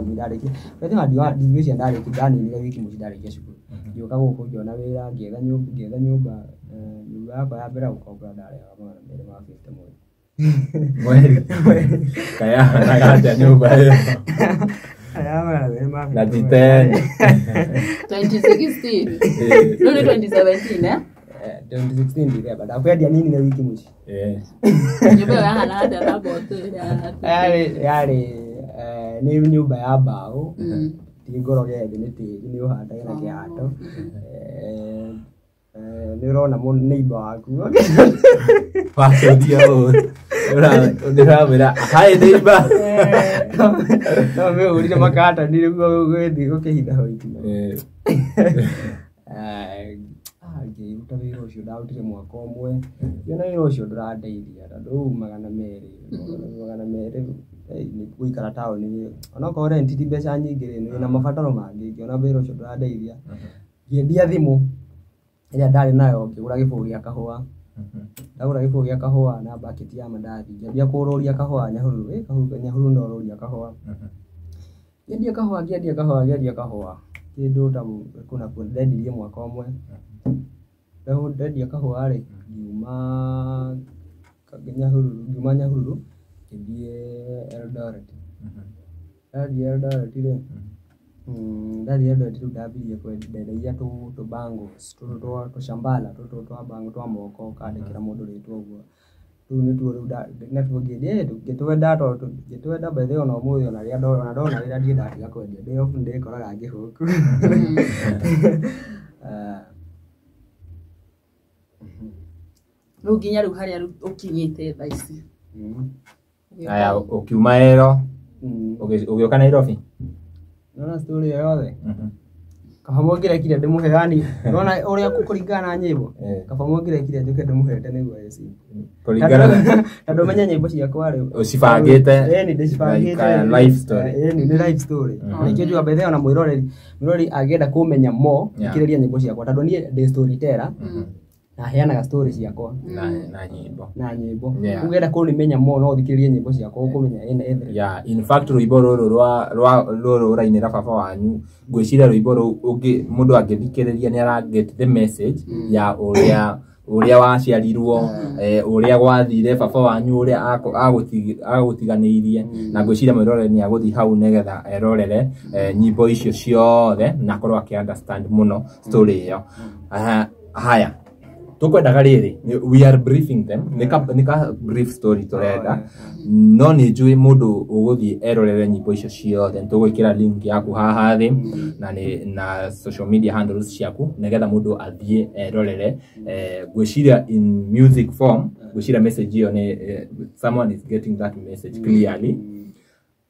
ũguo ndarĩkia ndigwĩciria ndarĩkia ndaninire wiki mũciĩ ndarĩkia cukuru ngĩũka gũkũ ngĩona wĩra ngĩetha nyũmba nyũmba yakwa ya mbere gũkombora ndarĩhaga 250 mweri. Mweri kayahanaga atĩa nyũmba ĩyo? Na jiteni 2016 rĩu nĩ 2017 eh? 2016 ndithemba ndakwendia nini na wiki mũciĩ. Nyũmba ĩyo yahana atĩa namba ũtwĩre Yarĩ nĩ nyũmba ya mbaũ ti ngoroge thĩ nĩ tĩri nĩ ũhandage na kĩhato nĩ ũrona neighbor waku wacũthia ũũ ndĩramwĩra hi neighbor no mĩhũrire makatani nĩguo gũgĩthiĩ gũkĩhitha hoiti. Ngĩruta wĩra ũcio ndarutire mwaka ũmwe ngĩona wĩra ũcio ndũrandeithia tondũ rĩu 200 nĩ gũikara taũni onokorwo rent ti mbeca nyingĩ rĩ wĩna mabataro mangĩ ngĩona wĩra ũcio ndũrandeithia ngĩendia thimũ ĩrĩa ndarĩ nayo ngĩgũra gĩbũyũ gĩa kahũa Ndagũra gĩbũyũ gĩa kahũa na bucket ya mandathi, ngĩambia kũrũria kahũa Nyahururu, Nyahururu no ũrũria kahũa. Ngĩendia kahũa, ngĩendia kahũa, ngĩendia kahũa kĩndũ ta kuna ndendirie mwaka ũmwe. Ndendia kahũa rĩ, ngiuma Nyahururu, ngiuma Nyahururu ngĩthiĩ Eldoret. Ndathiĩ Eldoret rĩ, ndathiĩ Eldoret rĩu ndambirie ndendagia tũ bangles tũtũ twa tũcambala tũtũ twa bangle twa moko ũkandĩkĩra mũndũ rĩtwa ũguo. Rĩu nĩtuo rĩu natuo ngĩtwenda tondũ ngĩtwenda by the way ona ũmũthĩ ona rĩrĩa ndona wĩra ndirĩ ndatiga kwendia, ndĩ off nĩndĩkoraga ngĩhũku. Rĩu nginya rĩu harĩa rĩu ũkinyĩte thaa ici. Aya, ũkiuma ero ũgĩũka Nairobi. Nona story ĩyo yothe kaba mũngĩrekire ndĩmũhe, yani nona ũrĩa kũringana na nyĩmbo, kaba mũngĩrekire njũke ndĩmũhete nĩguo ĩ simple. Kũringana na Tondũ menye nyĩmbo ciakwa rĩ ũcibangĩte ĩni ndĩcibangĩte like a life story. Ĩni nĩ life story. Nĩkĩo njugaga by the way ona mwĩroreri angĩenda kũmenya more, thikĩrĩria nyĩmbo ciakwa tondũ niĩ ndĩ storyteller na heanaga story ciakwa na nyĩmbo na nyĩmbo. Yeah. Ũngĩenda kũmenya more no ũthikĩrĩrie nyĩmbo ciakwa ũkũmenya ĩna everything. Yeah, in fact rwĩmbo rũrũ rwa rwa rũrũ ũrainĩra baba wanyu, ngwĩciria rwĩmbo rũu ũngĩ mũndũ angĩthikĩrĩria nĩ ara get the message ya ũrĩa waciarirwo, ũrĩa gwathire baba wanyu, ũrĩa agũtiganĩirie, na ngwĩciria mwĩroreri nĩ agũthiĩ hau nĩgetha erorere nyĩmbo icio ciothe na akorwo akĩ understand mũno story ĩyo. Haya, tukwendaga rĩrĩ, we are briefing them, nĩ ka brief story tũrenda, no nĩ njũĩ mũndũ ũgũthiĩ erorere nyĩmbo icio ciothe, nĩtũgwĩkĩra link yaku haha thĩ na nĩ na social media handles ciaku nĩgetha mũndũ athiĩ erorere. Ngwĩciria in music form, ngwĩciria message ĩyo nĩ someone is getting that message clearly.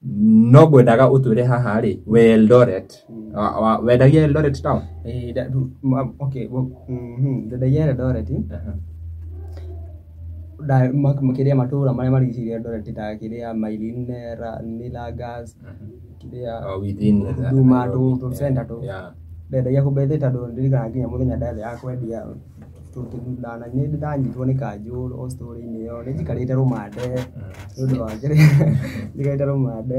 No ngwendaga ũtwĩre haha rĩ, we Eldoret, wendagia Eldoret town? Okay, ndendagia Eldoret makĩria matũra marĩa marigicĩirie Eldoret ta kĩrĩa Maili 4, Nilagas, kĩrĩa within Huduma tũ center tũ. Yeah. Ndendagia kũ bethe tondũ ndirikanaga nginya mũthenya ndathiaga kwendia nĩ ndanyitwo nĩ kanjũ o story-inĩ ĩyo, nĩ njikarĩte rũmande nĩ ũndũ wa kĩrĩa, njikarĩte rũmande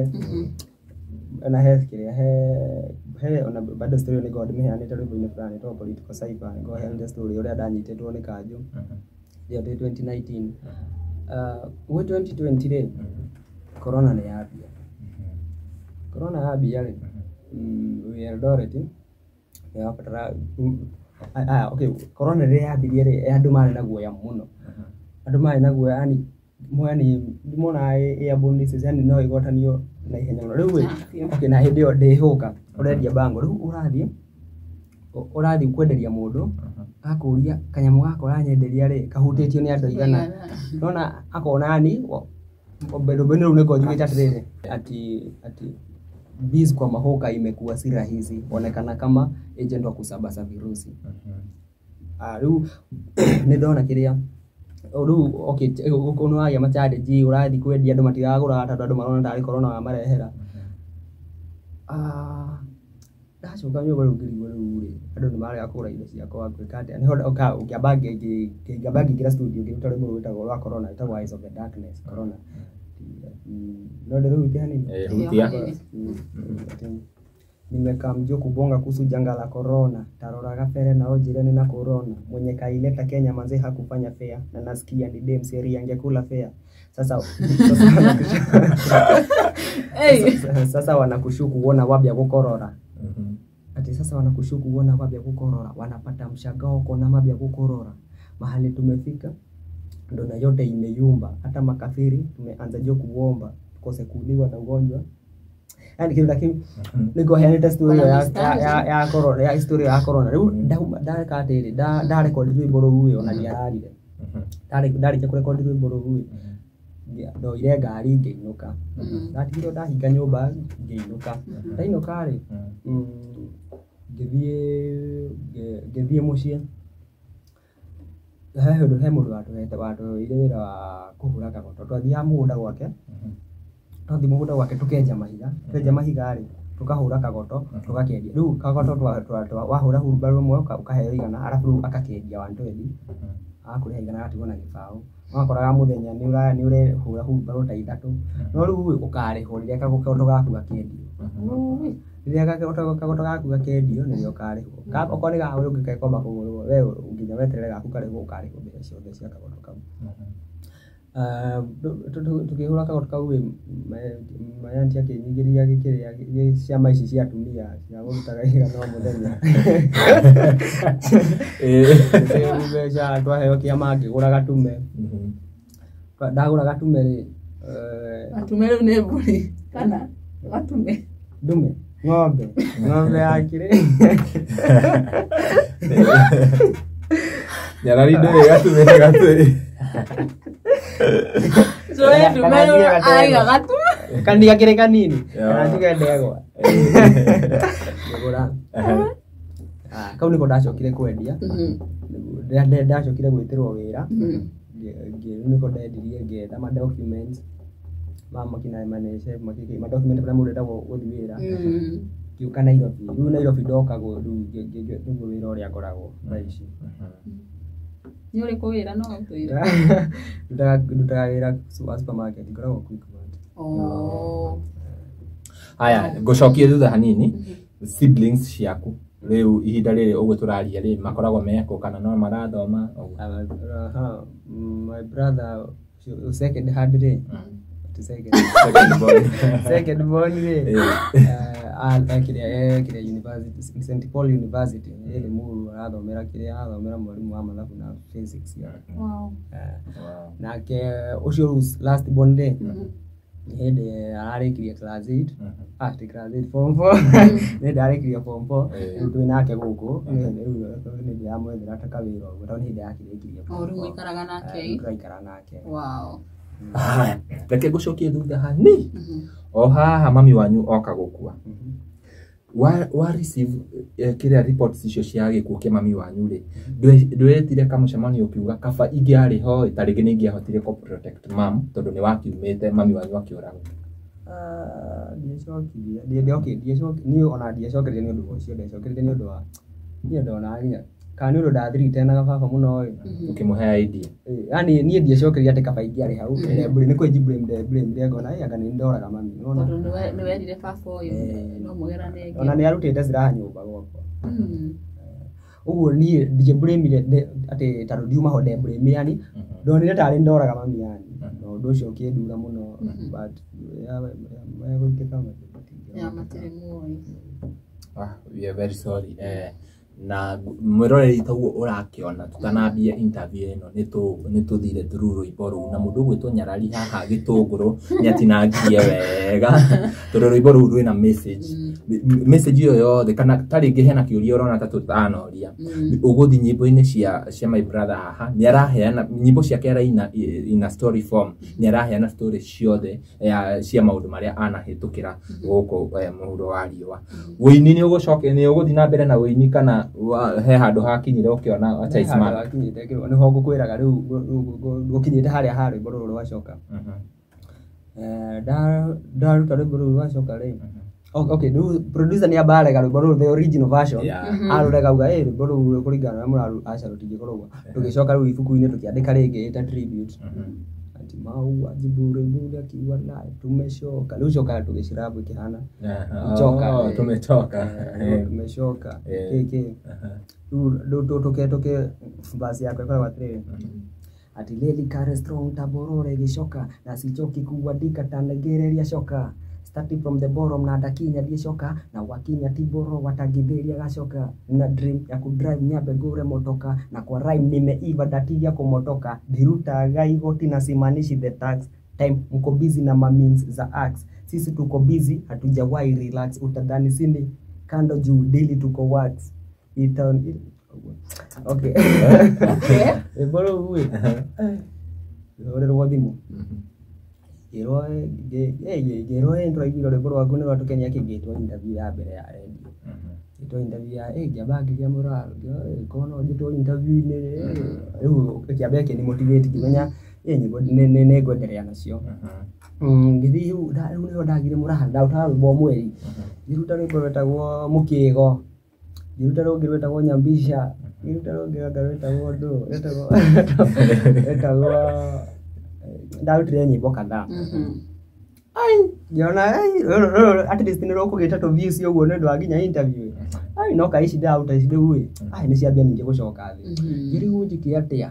na he kĩrĩa he ona bado story ĩyo nĩngoragwo ndĩmĩheanĩte rwĩmbo-inĩ fulani rwa political cypher, nĩngoragwo heanĩte story ũrĩa ndanyitĩtwo nĩ kanjũ ĩyo ndĩ 2019. Gwĩ 2020 rĩ, corona nĩ yambia. Corona yambia rĩ, wĩ Eldoret nĩ wabatara okay, corona rĩrĩa yambirie rĩ, andũ marĩ na guoya mũno, andũ marĩ na guoya yani yani monaga airborne disease, yani no ĩgwatanio na ihenya mũno. Rĩu ĩ, okay, na hĩndĩ ĩyo ndĩhũka ũrendia bango, rĩu ũrathiĩ kwenderia mũndũ akũria kanyamũ gaka ũranyenderia rĩ kahutĩtio nĩ andũ aigana, nona akona yani rwĩmbo-inĩ rũu nĩngoragwo njugĩte atĩrĩrĩ ati biz kwa mahoka imekuwa si rahisi, onekana kama agent wa kusambaza virusi. Rĩu nĩ ndona kĩrĩa rĩu okay, gũkũ nĩ wagĩa macharge, ũrathiĩ kwendia andũ matiragũra tondũ andũ marona tarĩ corona wamarehera. Ndacoka nyũmba rĩu ngĩrigwo rĩu rĩ, andũ nĩ marega kũgũra indo ciakwa ngwĩka atĩa, nĩho ngĩamba ngĩingĩra studio ngĩruta rwĩmbo rwĩtagwo rwa corona, rwĩtagwo Eyes of the Darkness corona. No ndĩrũhutie hanini? Hutia. Nimekaa mjuu kubonga kuhusu janga la corona, tarora gabere na ũnjĩre nĩ na corona, mwenye kaileta Kenya manze hakufanya fair, na nasikia ni dem seri angekula fair. Sasa sasa wanakushuku wona wabya gukorora. Ati sasa wanakushuku wona wabya gukorora, wanapata mshangao kona mabya gukorora. Mahali tumefika ndo na yote imeyumba, hata makafiri tumeanza jo kuomba tukose kuuliwa na ugonjwa. Yani kitu lakini niko heanĩte story ya corona, ya story ya corona. Rĩu ndareka atĩrĩ, ndarekondi rwĩmbo rũu ĩ, ona ndiararire. Ndarĩkia kũrekondi rwĩmbo rũu ĩ, ndoire ngari ngĩinũka. Ndatigirwo ndahinga nyũmba ngĩinũka. Ndainũka rĩ, ngĩthiĩ mũciĩ. He handũ he mũndũ watũhete watũheire wĩra wa kũhũra kagoto. Twathiaga mũgũnda gwake, twathiĩ mũgũnda gwake tũkenja mahiga, twenja mahiga rĩ, Tukahũra kagoto tugakendia rĩu kagoto wahũra hurumbarũ ĩmwe ũkaheo 100 arabu rĩu akakendia 120 agakũrĩha 100 agatigwo na gĩbaũ. Wakoraga mũthenya nĩ ũrehũra hurumbarũ ta 3 no rĩu ũkarĩhwo rĩrĩa kagoto gaku gakendio. Rĩrĩa kagoto gaku gakendio nĩrĩo ũkarĩhwo. Okorwo nĩ ga ũyũ ũngĩ kekwamba kũgũrwo we nginya weterere gaku karĩhwo ũkarĩhwo mbeca ciothe cia kagoto kau. Tukĩhũra kagoto kau my auntie akĩnyingĩria gĩkĩrĩa ciama ici cia atumia cia kũrutaga 100 o mũthenya. Mbeca twaheo kĩama ngĩgũra gatume. Ndagũra gatume rĩ gatume rĩu nĩ mbũri kana gatume ndume ng'ombe yakĩrĩ Nyarari ndũrĩ gatume gatume. Kandi gakĩrĩ kanini kana njuge ndegwa ngĩgũra. Kau nĩko ndacokire kwendia. Ndacokire gwĩtĩrwo wĩra rĩu nĩko ndendirie ngĩetha ma documents ma makina maneshe ma document marĩa mũndũ endagwo gũthiĩ wĩra. Ngĩũka Nairobi rĩu Nairobi ndoka rĩu nĩguo wĩra ũrĩa ngoragwo thaa ici. Nĩ ũrĩkũ wĩra no ũtwĩre? Ndutaga wĩra wa supermarket ngoragwo Quickmart. Haya ngũcokie thutha hanini siblings ciaku rĩu ihinda rĩrĩ ũguo tũraria rĩ makoragwo mekũ kana no marathoma ũguo? My brother second hand rĩ second born rĩ ekĩrĩa university St Paul University ĩ Limuru arathomera kĩrĩa arathomera mwarimũ wa mathabu na physics. Nake ũcio rĩu last born rĩ nĩ hĩndĩ ararĩkirie class 8 class 8 form 4 nĩ hĩndĩ ararĩkirie form 4 rĩu twĩ nake gũkũ rĩu nĩ ndĩramwethera ta kawĩra ũguo tondũ nĩ hĩndĩ akĩrĩkirie. Rĩu mũikaraga nake? Tũraikara nake. Reke ngũcokie thutha hanini o haha mami wanyu oka gũkua wa receive kĩrĩa reports icio cia gĩkuũ kĩa mami wanyu rĩ ndwetire kamũcemanio ũkiuga kaba ingĩarĩ ho ta rĩngĩ nĩ ingĩahotire kũ protect mam tondũ nĩ wakiumĩte mami wanyu akĩũragwo? Ndiacokirie niĩ ona ndiacokeire nĩ ũndũ ũcio ndiacokeire nĩ ũndũ wa niĩ ndonaga nginya kana nĩ ũndũ ndathiritenaga baba mũno ĩ ũkĩmũhe idea. Yani niĩ ndiacokeire atĩ kaba ingĩarĩ hau nĩ kwĩji blame blame ngona anga nĩ ndoraga mami nĩwona tondũ nĩ werire baba ũyũ no mũgerane ona nĩ arutĩte silaha nyũmba gwakwa. Ũguo niĩ ndiblame atĩ tondũ ndiuma ho ndeblame yani ndonire tarĩ ndoraga mami yani na ũndũ ũcio ũkĩndura mũno but gũitĩka matirĩ muoyo. We are very sorry. Na mwĩroreri taguo ũrakĩona tũtanambia interview ĩno nĩ tũthire through rwĩmbo rũu na mũndũ ũgwĩtwo Nyarari haha gĩtũngũrũ nĩ atinangirie wega tondũ rwĩmbo rũu rwĩna message message ĩyo yothe kana ta rĩngĩ hena kĩũria ũrona ta tũtanoria ũgũthiĩ nyĩmbo-inĩ cia my brother haha nĩ araheana nyĩmbo ciake araina in a story form nĩ araheana story ciothe cia maũndũ marĩa anahĩtũkĩra gũkũ mũhuro wa riũa. Wĩini nĩ ũgũcoka nĩ ũgũthiĩ na mbere na wĩini kana he handũ hakinyire ũkĩona acha isma hakinyite nĩho ngũkwĩraga rĩu gũkinyĩte harĩa ha rwĩmbo rũrũ rwacoka. Ndaruta rwĩmbo rũrũ rwacoka rĩ okay rĩu producer nĩ amba arega rwĩmbo rũrũ the original version arũrega auga rwĩmbo rũrũ kũringana na ũrĩa aca rũtingĩkorwo ũguo. Tũgĩcoka rĩu ibuku-inĩ tũkĩandĩka rĩngĩ ta tribute ati mauaji bure bure akiwa naye tumeshoka rĩu coka tũgĩcirabu ĩkĩhana choka tumechoka tumeshoka kiki rĩu tũke basi yakwa ĩkoragwo atĩrĩrĩ ati leli kare strong taborore gĩcoka na sichoki kuandika tanegereria coka starting from the bottom na ndakinya ndicoka na wakinya tiboro watagithĩria gacoka na dream ya kudrive nyambe ngũre motoka na kwa rhyme nimeiva ndatigia kumotoka ndirutaga igoti na simanishi the tax time mko busy na mamins za ax sisi tuko busy hatujawahi relax utadhani sini kando juu daily tuko works itown okay eboro uwe rorerwo thimũ ngĩrwo nĩtũraiguire rwĩmbo rwaku nĩ rwatũkenia kĩngĩtwo interview ya mbere ya radio ngĩtwo interview ya ngĩamba ngĩgĩa morale korwo no njĩtwo interview-inĩ rĩu kĩamba kĩni motivate ngĩmenya nyĩmbo nĩ ngwenderea nacio. Ngĩthiĩ rĩu nĩho ndagire mũraha ndarutaga rwĩmbo o mweri Ngĩruta rwĩmbo rwĩtagwo Mũkĩgo, ngĩruta rũngĩ rwĩtagwo Nyambisha, ngĩruta rũngĩ anga rwĩtagwo ndũ rwĩtagwo ndarutire nyĩmbo kadhaa. Ai, ngĩona ai, rũrũ at least nĩ rũkũgĩta tũ views ũguo nĩ ũndũ wa nginya interview. Ai, no ka ici ndĩraruta ici rĩu ĩ, ai nĩ ciambia ningĩ gũcoka thĩ. Ngĩrigwo njĩke atĩa.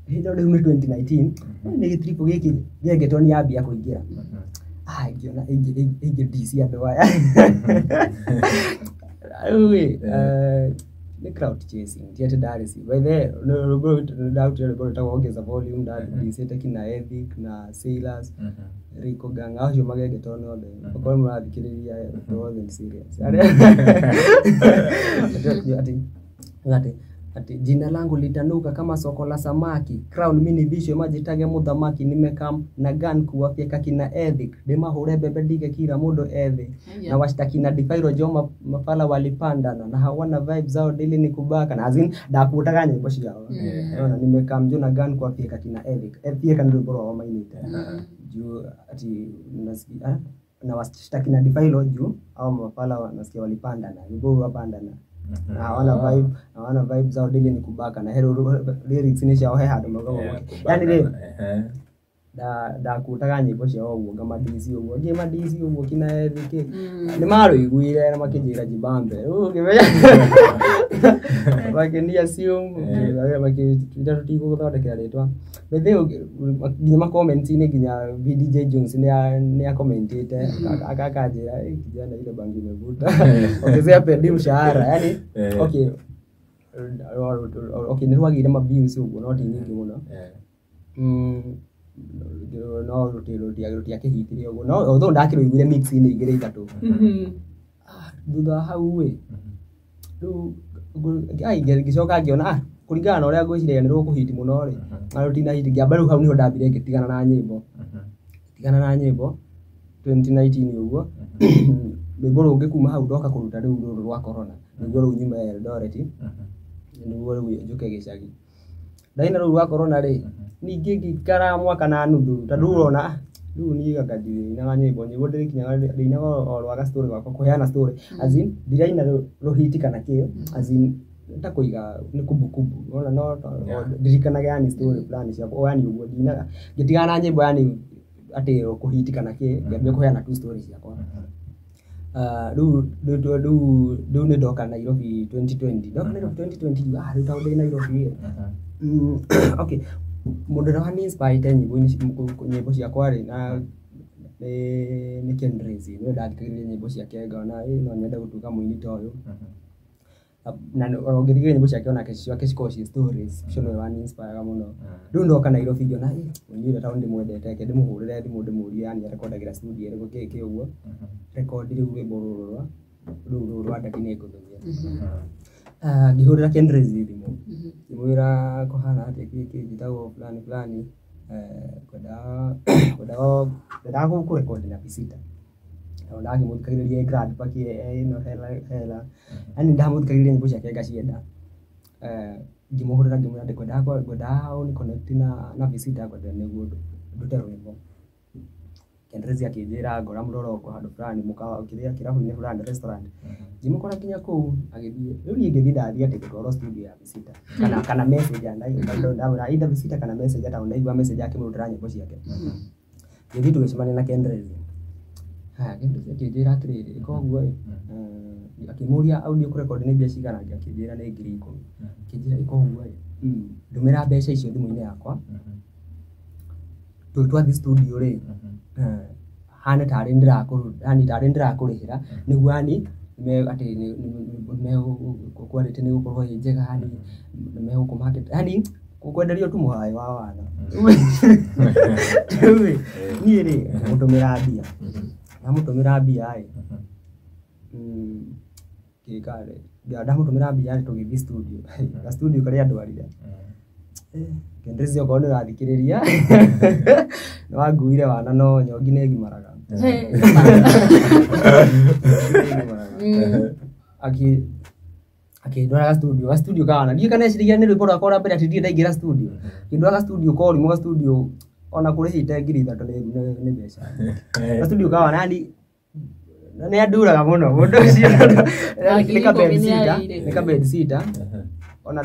Hĩndĩ ĩyo rĩu nĩ 2019, nĩ gĩtiribũ gĩkĩ gengetoni yambia kũingĩra. Ah, ngĩona ingĩ ndici andũ aya. Rĩu ĩ, nĩ crowd chasing, ti atĩ ndarĩ ci. By the way, ndarutire rwĩmbo rwĩtagwo Ongeza Volume, ndandicĩte kina Ethic na Sailors, Rico Gang, acio magengetoni othe. Okorwo mũrathikĩrĩria, it wasn't serious. Ati jina langu litanuka kama soko la samaki, crown mini vishwe majitage muthamaki, nimekam na gun kuwafyeka kina Ethic, ndĩmahũre mbembe ndige kila mũndũ ethĩ na washtaki na difairo jo mafala walipandana na hawana vibe zao daily ni kubaka na azin ndakuotaga nyĩmbo ciao. Ona nimekam jo na gun kuwafyeka kina Ethic, fyeka nĩ rwĩmbo rwao mainĩte juu ati nasikia na washtaki na difairo juu au mafala nasikia walipandana rwĩmbo wapandana na hawana vibe zao daily ni kubaka na hero lyrics ni ciao he handũ maugaga yani rĩ ndakutaga nyĩmbo ciao ũguo ngamandici ũguo ngĩmandici ũguo kina Ethic nĩ marũiguire na makĩnjĩra jibambe rĩu ũkĩmenya makĩni assume makĩtwĩra tũtigũgũthondekera rĩtwa. By the way, nginya ma comment-inĩ nginya VDJ Jones nĩ akomentĩte akanjĩra kijana ile bangi imevuta ongezea pedi mshahara yani. Okay, okay, nĩ rwagĩire ma views ũguo no ti nyingĩ mũno. No rũtiakĩhitirie ũguo no although ndakĩrũiguire mix-inĩ igĩrĩ ithatũ. Thutha wa hau ĩ rĩu ngĩcoka ngĩona kũringana na ũrĩa ngwĩciragia nĩ rũkũhiti mũno rĩ na rũtinahiti, ngĩamba rĩu hau nĩho ndambire ngĩtigana na nyĩmbo 2019 ũguo. Rwĩmbo rũngĩ kuma hau ndoka kũruta rĩu rũrũ rwa corona nĩguo rĩu nyume Eldoret nĩguo rĩu njũke gĩcagi. Ndaina rũu rwa corona rĩ ningĩ ngĩikara mwaka na nuthu tondũ rĩu ũrona rĩu niĩ anga ndinaga nyĩmbo ndĩrĩkinyaga ndinaga o rwa story gwakwa kũheana story as in ndiraina rũhiti kana kĩo as in ta kũiga nĩ kumbukumbu unaona no ndirikanage yani story fulani ciakwa yani ũguo ndinaga ngĩtigana na nyĩmbo yani atĩ kũhiti kana kĩ ngĩambia kũheana tu story ciakwa. Rĩu nĩ ndoka Nairobi 2020 ndoka Nairobi 2020 rĩu tondũ ndĩ Nairobi okay mũndũ ũrĩa wani-inspire nyĩmbo ciakwa rĩ na nĩ Ken Rizzi nĩwe ndathikagĩrĩria nyĩmbo ciake ngona no nyende gũtuĩka mũini ta ũyũ na ũngĩthikĩrĩria nyĩmbo ciake onake ciake cikoragwo ciĩ stories ũcio nĩwe wani-inspire mũno. Rĩu ndoka Nairobi ngĩona mũini ũrĩa tondũ ndĩmwendete reke ndĩmũhũrĩre thimũ ndĩmũrie yani arekondagĩra studio ĩrĩkũ kĩ kĩ ũguo rekondi rĩu rwĩmbo rũrũ rwa rũu rwa Daddy Nĩngũthũire. Ngĩhũrĩra Ken Rizzi thimũ ngĩmwĩra kũhana atĩa kĩ kĩ njĩtagwo fulani fulani kwendaga kũrekondi na Pisita tondũ ndakĩmũthikagĩrĩria Grand Park ĩno hela hela yani ndamũthikagĩrĩria nyĩmbo ciake ngacienda. Ngĩmũhũrĩra ngĩmwĩra ngwendaga ũni connect na Pisita ngwenda nĩguo ndute rwĩmbo. Ken Rizzi akĩnjĩra ngora mũroroko handũ fulani mũkawa kĩrĩa kĩrabu-inĩ fulani restaurant ngĩmũkora nginya kũu agĩthiĩ rĩu niĩ ngĩthiĩ ndathiĩ atĩ gũtwarwo studio ya Pisita kana message ndamwĩra either Pisita kana message tondũ ndaigua message akĩmũrutĩra nyĩmbo ciake. Ngĩthiĩ tũgĩcemania na Ken Rizzi. Haya, Ken Rizzi akĩnjĩra atĩrĩrĩ ĩka ũguo ĩ akĩmũria audio kũrekondi nĩ mbia cigana akĩnjĩra nĩ 10,000 akĩnjĩra ĩka ũguo ĩ ndũmĩra mbeca icio thimũ-inĩ yakwa twathiĩ studio rĩ hane tarĩ yani tarĩ ndĩrakũrĩhĩra nĩguo yani atĩ quality nĩ gũkorwo ĩ njega yani nĩmegũkũ market yani kwenderio tu mũhaĩ wa wana. Rĩu ĩ niĩ rĩ ngĩmũtũmĩra mbia ndamũtũmĩra mbia ĩ ngĩka ndamũtũmĩra mbia rĩ tũgĩthiĩ studio ga studio karĩa ndwarire Ken Rizzi okorwo nĩ ũrathikĩrĩria nĩ wanguire wana no nyongi nĩ ĩgimaraga akĩndwara ga studio kawana ndiũĩ kana eciragia nĩ rwĩmbo rwakwa rwa mbere atĩ ndirĩ ndaingĩra studio akĩndwara ga studio korimũ ga studio ona kũrĩhĩte 3,000 nĩ mbeca ga studio kawana yani Nĩ anduraga mũno mũndũ ũcio. Ngiri Nĩ ka ikũmi nĩ bedsitter, arĩire. nĩ ka bedsitter. Ona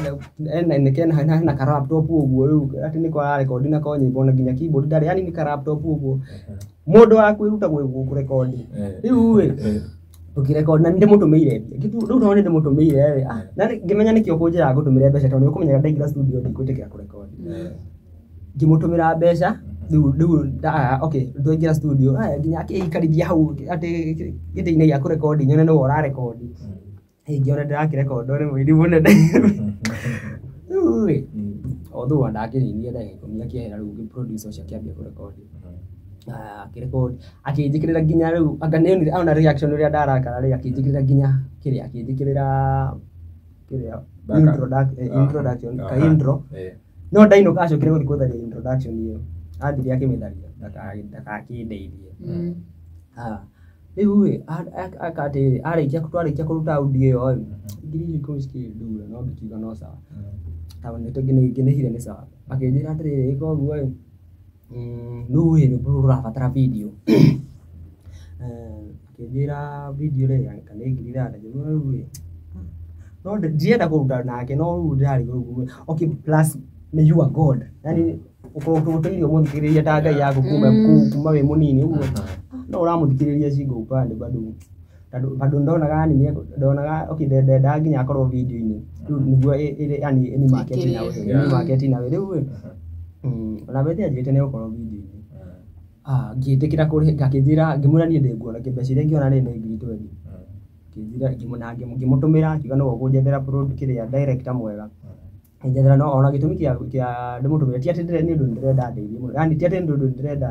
ena nĩ kena hena ka laptop ũguo rĩu atĩ nĩko ararekondi nako nyĩmbo na nginya keyboard ndarĩ, yani nĩ ka laptop ũguo. Mũndũ wa kwĩruta kũrekondi. Rĩu ĩ tũkĩrekondi na nĩndĩmũtũmĩire mbia. Rĩu tondũ nĩndĩmũtũmĩire rĩ, na ngĩmenya nĩkĩo ũkũnjĩra ngũtũmĩre mbeca tondũ nĩũkũmenya ndaingĩra studio ndikwĩtĩkĩra kũrekondi. Ngĩmũtũmĩra mbeca rĩu okay twaingĩra studio nginya akĩikarithia hau atĩ gĩtĩ-inĩ gĩa kũrekondi nyone nĩwe ũrarekondi. Ngĩona ndĩrakĩrekondwo nĩ mũini mũnene. Rĩu ĩ although ona ndakĩninie ndagĩka 10 akĩehera rĩu producer ũcio akĩambia kũrekondi. Akĩrekondi akĩnjĩkĩrĩra nginya rĩu anga nĩonire ona reaction ũrĩa ndarakara rĩ akĩnjĩkĩrĩra nginya kĩrĩa akĩnjĩkĩrĩra kĩrĩa introduction ka intro no ndainũka acokire gũthiĩ gũtharia introduction ĩyo athire akĩmĩtharia ndakakĩndeithie. Rĩu ĩ akatĩ arĩkia twarĩkia kũruta audio ĩyo ĩ 10,000 cikĩndura no ngĩkiuga no sawa tondũ nĩngĩnĩhire nĩ sawa. Akĩnjĩra atĩrĩrĩ ĩka ũguo ĩ rĩu ĩ rwĩmbo rũrũ rũrabatara video. Akĩnjĩra video rĩ anga nĩ 6,000 ngĩmwĩra rĩu ĩ no ndirenda kũruta nake no rĩu ndĩrarigwo rĩu okay plus nĩ you are God yani ũkorwo ũtũire ũmũthikĩrĩria ta Ngai yaku kuma wĩ mũnini ũguo no ũramũthikĩrĩria shingo upande bado tondũ bado ndonaga yani ndonaga okay ndendaga nginya akorwo video-inĩ rĩu nĩguo yani ĩni market na we ĩni market na we rĩu ĩ ona bethe anjĩrĩte nĩ gũkorwo video-inĩ. Ngĩtĩkĩra kũrĩha akĩnjĩra ngĩmwĩra niĩ ndĩnguona mbeca iria ingĩona rĩ nĩ 20,000. Akĩnjĩra ngĩmũtũmĩra akiuga nĩwe ũkũnjethera kĩrĩa director mwega. Akĩnjethera no ona gĩtũmi kĩa ndĩmũtũmĩre ti atĩ nĩ ũndũ ndĩrenda andeithie mũno yani ti atĩ nĩ ũndũ ndĩrenda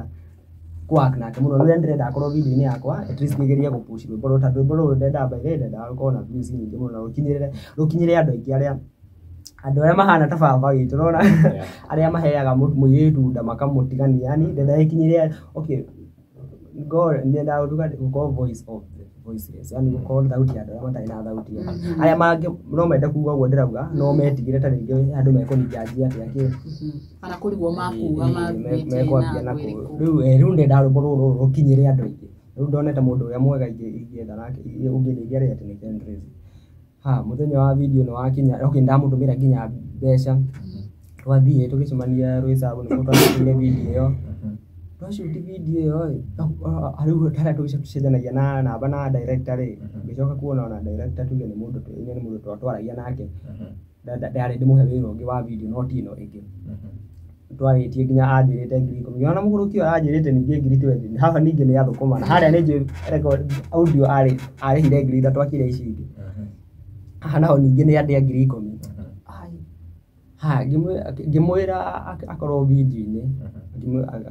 kũ-work nake mũno rĩrĩa ndĩrenda akorwo video-inĩ yakwa at least nĩgerie gũ-push rwĩmbo rũrũ tondũ rwĩmbo rũrũ ndĩrenda by the way ndendaga rũkorwo na views nyingĩ mũno na rũkinyĩre andũ aingĩ arĩa andũ arĩa mahana ta baba witũ ũrona arĩa maheaga mũirĩtu nda makamũtigania yani ndendaga ĩkinyĩre okay God nyendaga gũkorwo voice of the voiceless yani gũkorwo thauti ya andũ arĩa matarĩ na thauti arĩa mangĩ no mende kuga ũguo ndĩrauga no metigĩre ta rĩngĩ andũ mekũnijudge atĩa kĩ Kana kũrigwo makuga mathiĩte mekwambia na na kũ kwĩrĩkũ. rĩu rĩu ndenda rwĩmbo rũrũ rũkinyĩre andũ aingĩ rĩu ndonete mũndũ ũrĩa mwega ingĩetha nake ũngĩndeithia rĩ atĩ nĩ Ken Tracy. Ha mũthenya wa video nĩ wakinya okay ndamũtũmĩra nginya mbeca twathiĩ tũgĩcemania Roysambu nĩguo twashutire video ĩyo twashuti video ĩyo ĩ rĩu harĩa tũcenjanagia na namba na director rĩ ngĩcoka kuona ona director tuge nĩ mũndũ nĩ mũndũ twaragia nake ndarĩ ndĩmũhe wĩra ũngĩ wa video no ti ĩno ĩngĩ twarĩtie nginya anjĩrĩte 10,000 ngĩona mũgũrũki ũyũ aranjĩrĩte ningĩ 20,000 haha ningĩ nĩ athũkũma na harĩa nĩ njũĩ record audio arĩhire 3,000 akĩrĩa ici ingĩ haha naho ningĩ nĩ andĩa 10,000. Ha ngĩmwĩra akorwo video-inĩ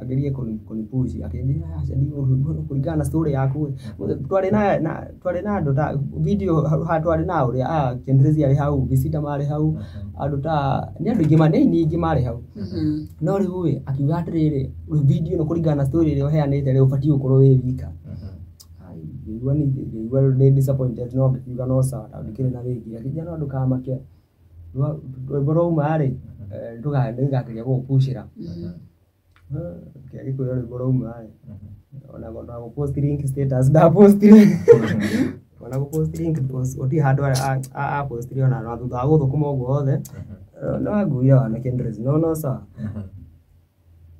agerie kũnipush akĩnjĩra aca kũringana na story yaku twarĩ na twarĩ na andũ ta video ha twarĩ na ũrĩa Ken Tracy arĩ hau Visita marĩ hau andũ ta nĩ andũ aingĩ nĩ aini aingĩ marĩ hau no rĩu ĩ akiuga atĩrĩrĩ video ĩno kũringana na story ĩrĩa ũheanĩte rĩ ũbatiĩ gũkorwo wĩ wika. Ngĩigua ngĩigua ndĩ disappointed no ngĩkiuga no sawa tondũ ndikĩrĩ na wĩki akĩnjĩra no ndũkamake rwĩmbo rwauma rĩ nĩngageria gũgũpushĩra ngĩkwĩra rwĩmbo rwauma rĩ ona gũ-post link status ndapostire ona gũ-post link gũtirĩ handũ apostire ona na thutha wa gũthũkũma ũguo wothe no anguire ona Ken Tracy no no sawa.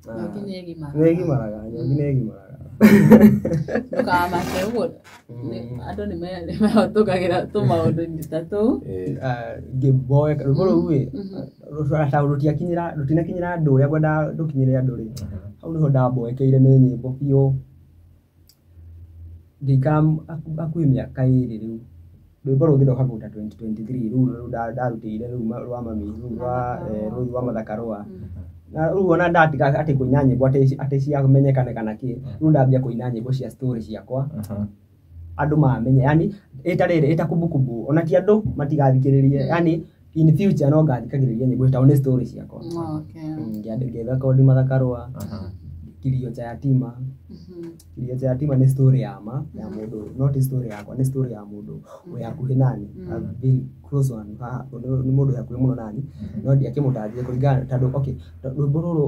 Njoki nĩ ĩgimaraga. Nĩ ĩgimaraga njoki nĩ ĩgimaraga. Ndũkamake ũguo andũ nĩ mehotũkagĩra tũmaũndũ-inĩ ta tũu. Ngĩmboeka rwĩmbo rũu ĩ rũtiakinyĩra rũtinakinyĩra andũ ũrĩa ngwendaga rũkinyĩre andũ rĩ hau nĩho ndamboekeire nĩ nyĩmbo biũ ngĩikara hakuhĩ mĩaka ĩrĩ rĩu rwĩmbo rũngĩ ndoka kũruta 2023 rũu rũu ndarutĩire rũu rwa mami rũu rwa rũu rwa Mathaka Rũa na rĩu ona ndatiga atĩ kũina nyĩmbo atĩ ciamenyekane kana kĩ rĩu ndambia kũina nyĩmbo cia story ciakwa andũ mamenye yani ĩta rĩrĩ ĩta kumbukumbu ona ti andũ matigathikĩrĩrie yani in future no ngathikagĩrĩria nyĩmbo tondũ nĩ story ciakwa. Ngĩrekondi Mathaka Rũa Kilio cha Yatima. Kilio cha Yatima nĩ story ya ma ya mũndũ not story yakwa nĩ story ya mũndũ wĩ hakuhĩ nani a very close one nĩ mũndũ wĩ hakuhĩ mũno nani no ndiakĩmũtajire kũringana tondũ okay rwĩmbo rũrũ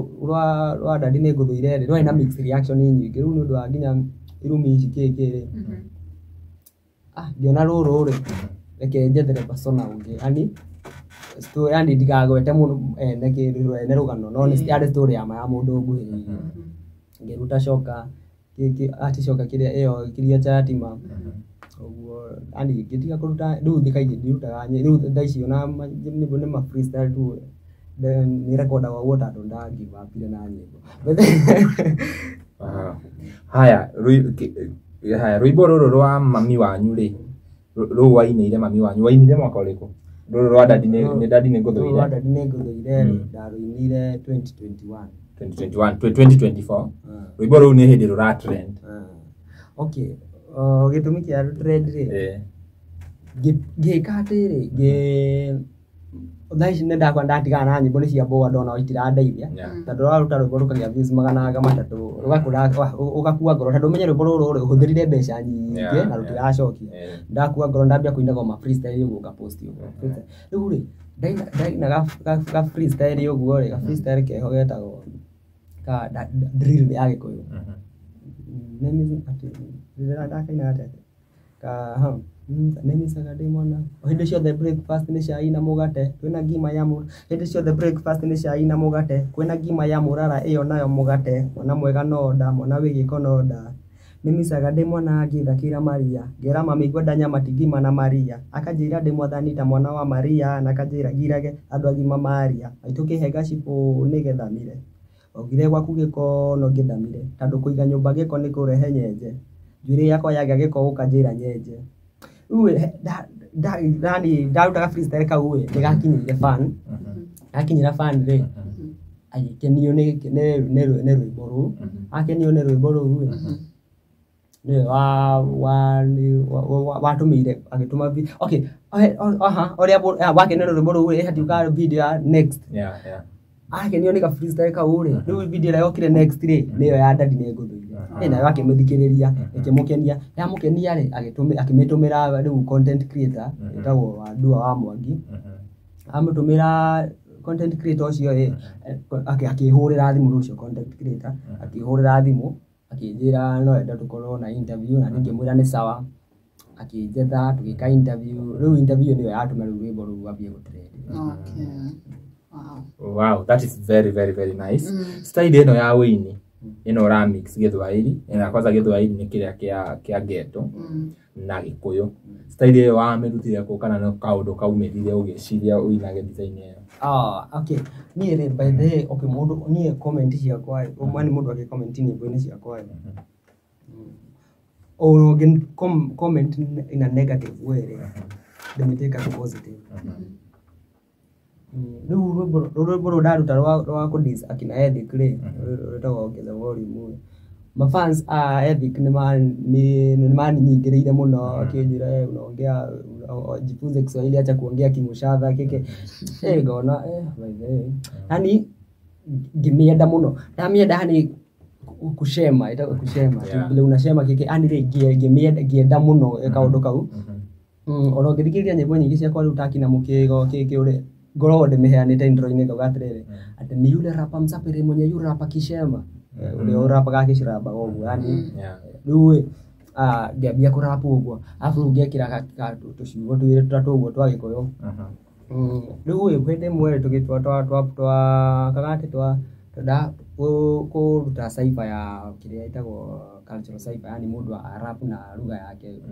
rwa Daddy Nĩngũthũire rĩ rwarĩ na mixed reaction nyingĩ rĩu nĩ ũndũ wa nginya irumi ici kĩ kĩ rĩ Ngĩona rũrũ rĩ, reke njethere persona ũngĩ, yani story, yani ndigagwete mũno ene kĩndũ ene rũgano, no nĩ yarĩ story ya ma ya mũndũ ũnguhĩrĩirie. Ngĩruta coka ati coka kĩrĩa ĩyo kĩrĩa cha yatima ũguo, yani ngĩtiga kũruta. Rĩu kaingĩ ndirutaga rĩu thaa ici ona nyĩmbo nĩ ma freestyle tu, nĩ rekondaga ũguo tondũ nda give up na nyĩmbo. Haya, haya, rwĩmbo rũrũ rwa mami wanyu rĩ, rũu wainĩire mami wanyu, wainire mwaka ũrĩkũ? Rũrũ rwa dadi nĩ dadi nĩ Rũrũ rwa ngũthũire. Dadi nĩ ngũthũire rĩ, ndarũinire 2021. 2021, 2024. Rwĩmbo rũu nĩ hĩndĩ rũra trend. Okay, gĩtũmi kĩa trend rĩ, ngĩka atĩrĩ, ngĩ thaa ici nĩ ndakwa ndatigana na nyĩmbo nĩ cia mboga, ndona itirandeithia, tondũ ũraruta rwĩmbo rũkagĩa views 300 rũgakũra, ũgakua ngoro, tondũ ũmenye rwĩmbo rũrũ rĩ, ũhũthĩrire mbeca nyingĩ na rũtiracokia. Ndakua ngoro, ndambia kũinaga ma freestyle ũguo, ngapost ũguo. Rĩu rĩ, ndaina ga freestyle ũguo rĩ, ga freestyle keho getagwo ka drill ya Gĩkũyũ. Rĩrĩa ndakainaga atĩa ka nĩmicaga ndĩ mwana, hĩndĩ ciothe breakfast nĩ cai na mũgate, kwĩna ngima ya hĩndĩ ciothe breakfast nĩ cai na mũgate, kwĩna ngima ya mũrara ĩyo nayo mũgate, mwana mwega no nda, mwana wĩ gĩko no nda. Nĩmicaga ndĩ mwana ngĩthakĩra Maria, ngera mami ngwenda nyama ti ngima na Maria, akanjĩra ndĩ mwathani ta mwana wa Maria, na akanjĩra ngirage andũ agima maria, maitũ kĩhe gacibũ nĩgetha mire, waugire gwaku gĩko no ngĩthamire, tondũ kũiga nyũmba gĩko nĩ kũrehe nyenje, njuĩrĩ yakwa yagĩa gĩko ũkanjĩra nyenje. Rĩu yani ndarutaga freestyle kau ĩ, nĩgakinyĩire fan, gakinyĩra fan rĩ, agĩkenio nĩ rwĩmbo rũu, akenio nĩ rwĩmbo rũu rĩ, nĩwe watũmĩire agĩtũma okay, aha, ũrĩa wakenio nĩ rwĩmbo rũu rĩ, hatiuga video ya next. Akenio nĩ ka freestyle kau rĩ, rĩu video ĩrĩa yokire next rĩ, nĩyo ya dadi nĩ ngũthũire. Nayo akĩmĩthikĩrĩria, ĩkĩmũkenia, yamũkenia rĩ, akĩmĩtũmĩra rĩu content creator ĩtagwo Wandua wa Mwangi. Amũtũmĩra content creator ũcio ĩ, akĩhũrĩra thimũ rĩu ũcio content creator, akĩhũrĩra thimũ akĩnjĩra no enda tũkorwo na interview, na niĩ ngĩmwĩra nĩ sawa, akĩnjetha tũgĩka interview. Rĩu interview nĩyo yatũma rĩu rwĩmbo rũu rwambie gũtrend. Okay. Wow. Wow, that is very very very nice. Style ĩno ya wĩini ĩno ũra mix Gĩthwaĩri, na kwanza Gĩthwaĩri nĩ kĩrĩa kĩa ghetto na Gĩkũyũ. Style ĩyo wamĩrutire kũ, kana nĩ kaũndũ kaumĩrire ũgĩciria ũinage design ĩyo? Okay. Niĩ rĩ, by the way, okay, mũndũ niĩ comment ciakwa rĩ, ũmwe nĩ mũndũ agĩ-comment nyĩmbo-inĩ ciakwa rĩ, ũngĩ comment in a negative way rĩ, ndĩmĩtĩkaga positive. Rĩu rwĩmbo rũrũ ndaruta rwa kũ-diss akina Ethic rĩ, rwĩtagwo ongeza volume rĩ, mafans a Ethic nĩ maninyingĩrĩire mũno, akĩnjĩra, unaongea, jifunze Kiswahili, acha kuongea kimushadha kike." Ngona by the way, yani ngĩmĩenda mũno, ndamĩenda, yani kushema, ĩtagwo kushema, vile unashema kike, yani rĩ, ngĩmĩenda, ngĩenda mũno kaũndũ kau. Ona ũngĩthikĩrĩria nyĩmbo nyingĩ ciakwa rĩu ta kina mũkĩgo kĩkĩ ũrĩ ngoragwo ndĩmĩheanĩte intro-inĩ, ngauga atĩrĩrĩ, atĩ ni yule rapa msapere mwenye yu rapa kishema, ũrĩa ũrapaga akĩcirabaga ũguo, yani rĩu ĩ, ngĩambia kũrap ũguo, arabu rĩu ngekĩra tũciugo twĩrĩ tũtatũ ũguo twa Gĩkũyũ. Rĩu ĩ, hĩndĩ ĩmwe rĩ, tũgĩtwa twa kaga atĩ twa twenda kũruta cypher ya kĩrĩa ĩtagwo cultural cypher, yani mũndũ arap na lugha yake.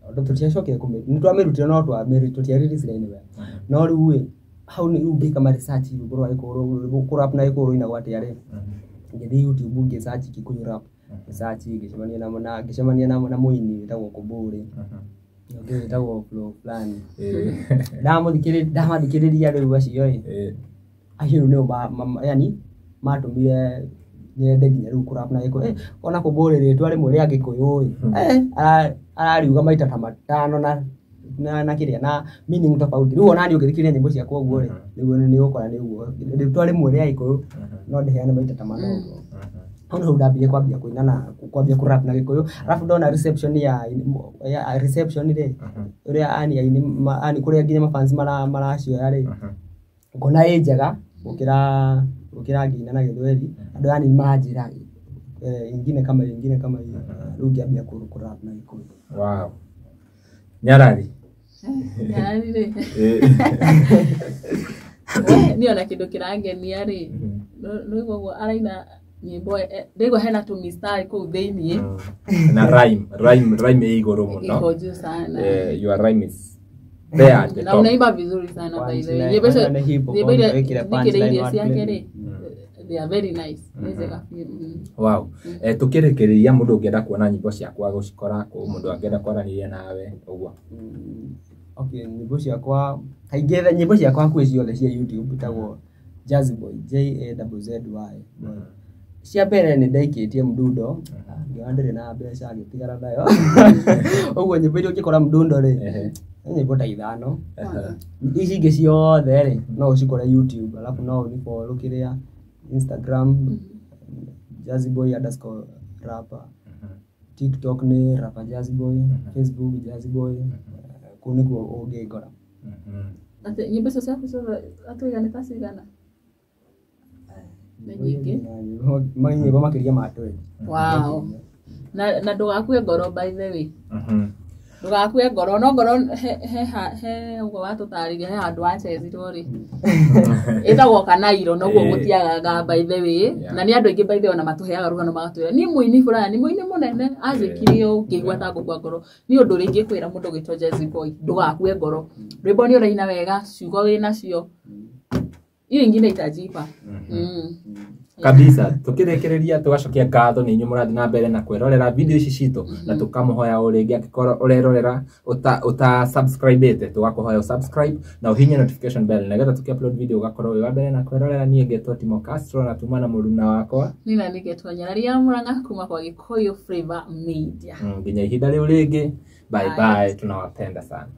Tondũ tũtiacokire nĩ twamĩrutire, no tũtia release anywhere. No rĩu ĩ, hau nĩ rĩu ngĩka ma research rwĩmbo rwa Gĩkũyũ, kũrap na Gĩkũyũ rũinagwo atĩa rĩ, ngĩthiĩ YouTube ngĩ search Kikuyu rap, ngĩ-search, ngĩcemania na mũini wĩtagwo Kũmbũrĩ, ũngĩ wĩtagwo Flo fulani. Ndamathikĩrĩria rĩu acio ĩ, acio rĩu nĩo yani matũmire nyende nginya rĩu kũrap na Gĩkũyũ. Ona Kũmbũrĩ rĩtwa rĩmwe rĩa Gĩkũyũ ĩ, arariuga maita ta matano na kĩrĩa na meaning tofauti. Rĩu ona niĩ ũngĩthikĩrĩria nyĩmbo ciakwa ũguo rĩ, nĩguo nĩ ũgũkora nĩ ũguo rĩtwa rĩmwe rĩa Gĩkũyũ no ndĩheane maita ta mana ũguo. Hau nĩho ndambirie kwambia kũina na kwambia kũrap na Gĩkũyũ, arabu ndona reception ya reception rĩ, ũrĩa ani aini ani kũrĩa nginya mafans maracioya rĩ, ngona ĩ njega gũkĩra ngĩina na Gĩthweri. Andũ yani maranjĩra ingine kama hiyo, ingine kama hiyo, rĩu ngĩambia kũrap na Gĩkũyũ. Wow. Nyarari. Nyarari rĩ. Niĩ ona kĩndũ kĩrangenia rĩ, nĩguo ũguo araina nyĩmbo, ndĩgua hena tũmistari kũu thĩiniĩ. Na rhyme ĩ igũrũ mũno. Iko juu sana. Your rhyme is there at the Na top. unaimba vizuri sana by the way. Nyĩmbo icio, Punchline, hip hop, nyĩmbo iria wĩkĩre thikĩrĩirie punchline ciake wordplay. rĩ, they are very nice. Nĩ njega biũ. Wow. Tukĩrĩkĩrĩria mũndũ ũngĩenda kuona nyĩmbo ciakwa gũcikora kũ, mũndũ angĩenda kwaranĩria nawe ũguo. Okay, nyĩmbo ciakwa kaingĩ nyĩmbo ciakwa hakuhĩ ciothe cia YouTube itagwo Jazzy Boy, J A Z Z Y. Cia mbere nĩ ndaikĩtie mdundo, ngĩona ndĩrĩ na mbeca ngĩtigana nayo. Ũguo nyĩmbo iria ũngĩkora mdundo rĩ, nĩ nyĩmbo ta 5. Ici ingĩ ciothe rĩ, no ũcikore YouTube, alafu no ũnifollow kĩrĩa Instagram jazzyboy_rapper, TikTok nĩ rapper Jazzy Boy, Facebook Jazzy Boy, kũu nĩkuo ũngĩngora. Atĩ nyĩmbo icio ciaku ciothe atũiga nĩ ta cigana? Nĩ nyingĩ. Nyĩmbo makĩria ma 20. Wow. Na ndũgakue ngoro by the way. Ndũgakue ngoro, no ngoro he ũguo watũtarĩria he handũ wacezirwo rĩ. Ĩtagwo Kanairo noguo gũtiagaga by the way. Na nĩ andũ aingĩ by the way ona matũheaga rũgano magatwĩra niĩ mũini fulani, mũini mũnene anjĩkire ũũ ngĩigua ta ngũkua ngoro. Niĩ ũndũ ũrĩa ingĩkwĩra mũndũ ũgwĩtwo Jazzy Boy, ndũgakue ngoro. Rwĩmbo nĩ ũraina wega, ciugo wĩnacio. Hiyo ingine itajipa. Kabisa tukĩrĩkĩrĩria tũgacokia ngatho nĩ inyuĩ mũrathiĩ na mbere na kwĩrorera video ici citũ, na tũkamũhoya o rĩngĩ angĩkorwo ũrerorera ũta subscribe-ĩte, tũgakũhoya subscribe na ũhinye notification bell nĩgetha tũkĩ-upload video ũgakorwo wĩ wa mbere na kwĩrorera. Niĩ ngetwo Timo Castro na tuma na mũruna wakwa Nina nĩgetwo Nyarari ya Murang'a kuma kwa Gĩkũyũ Flavor Media. Nginya ihinda rĩu rĩngĩ, bye Bye. bye, tunawapenda sana.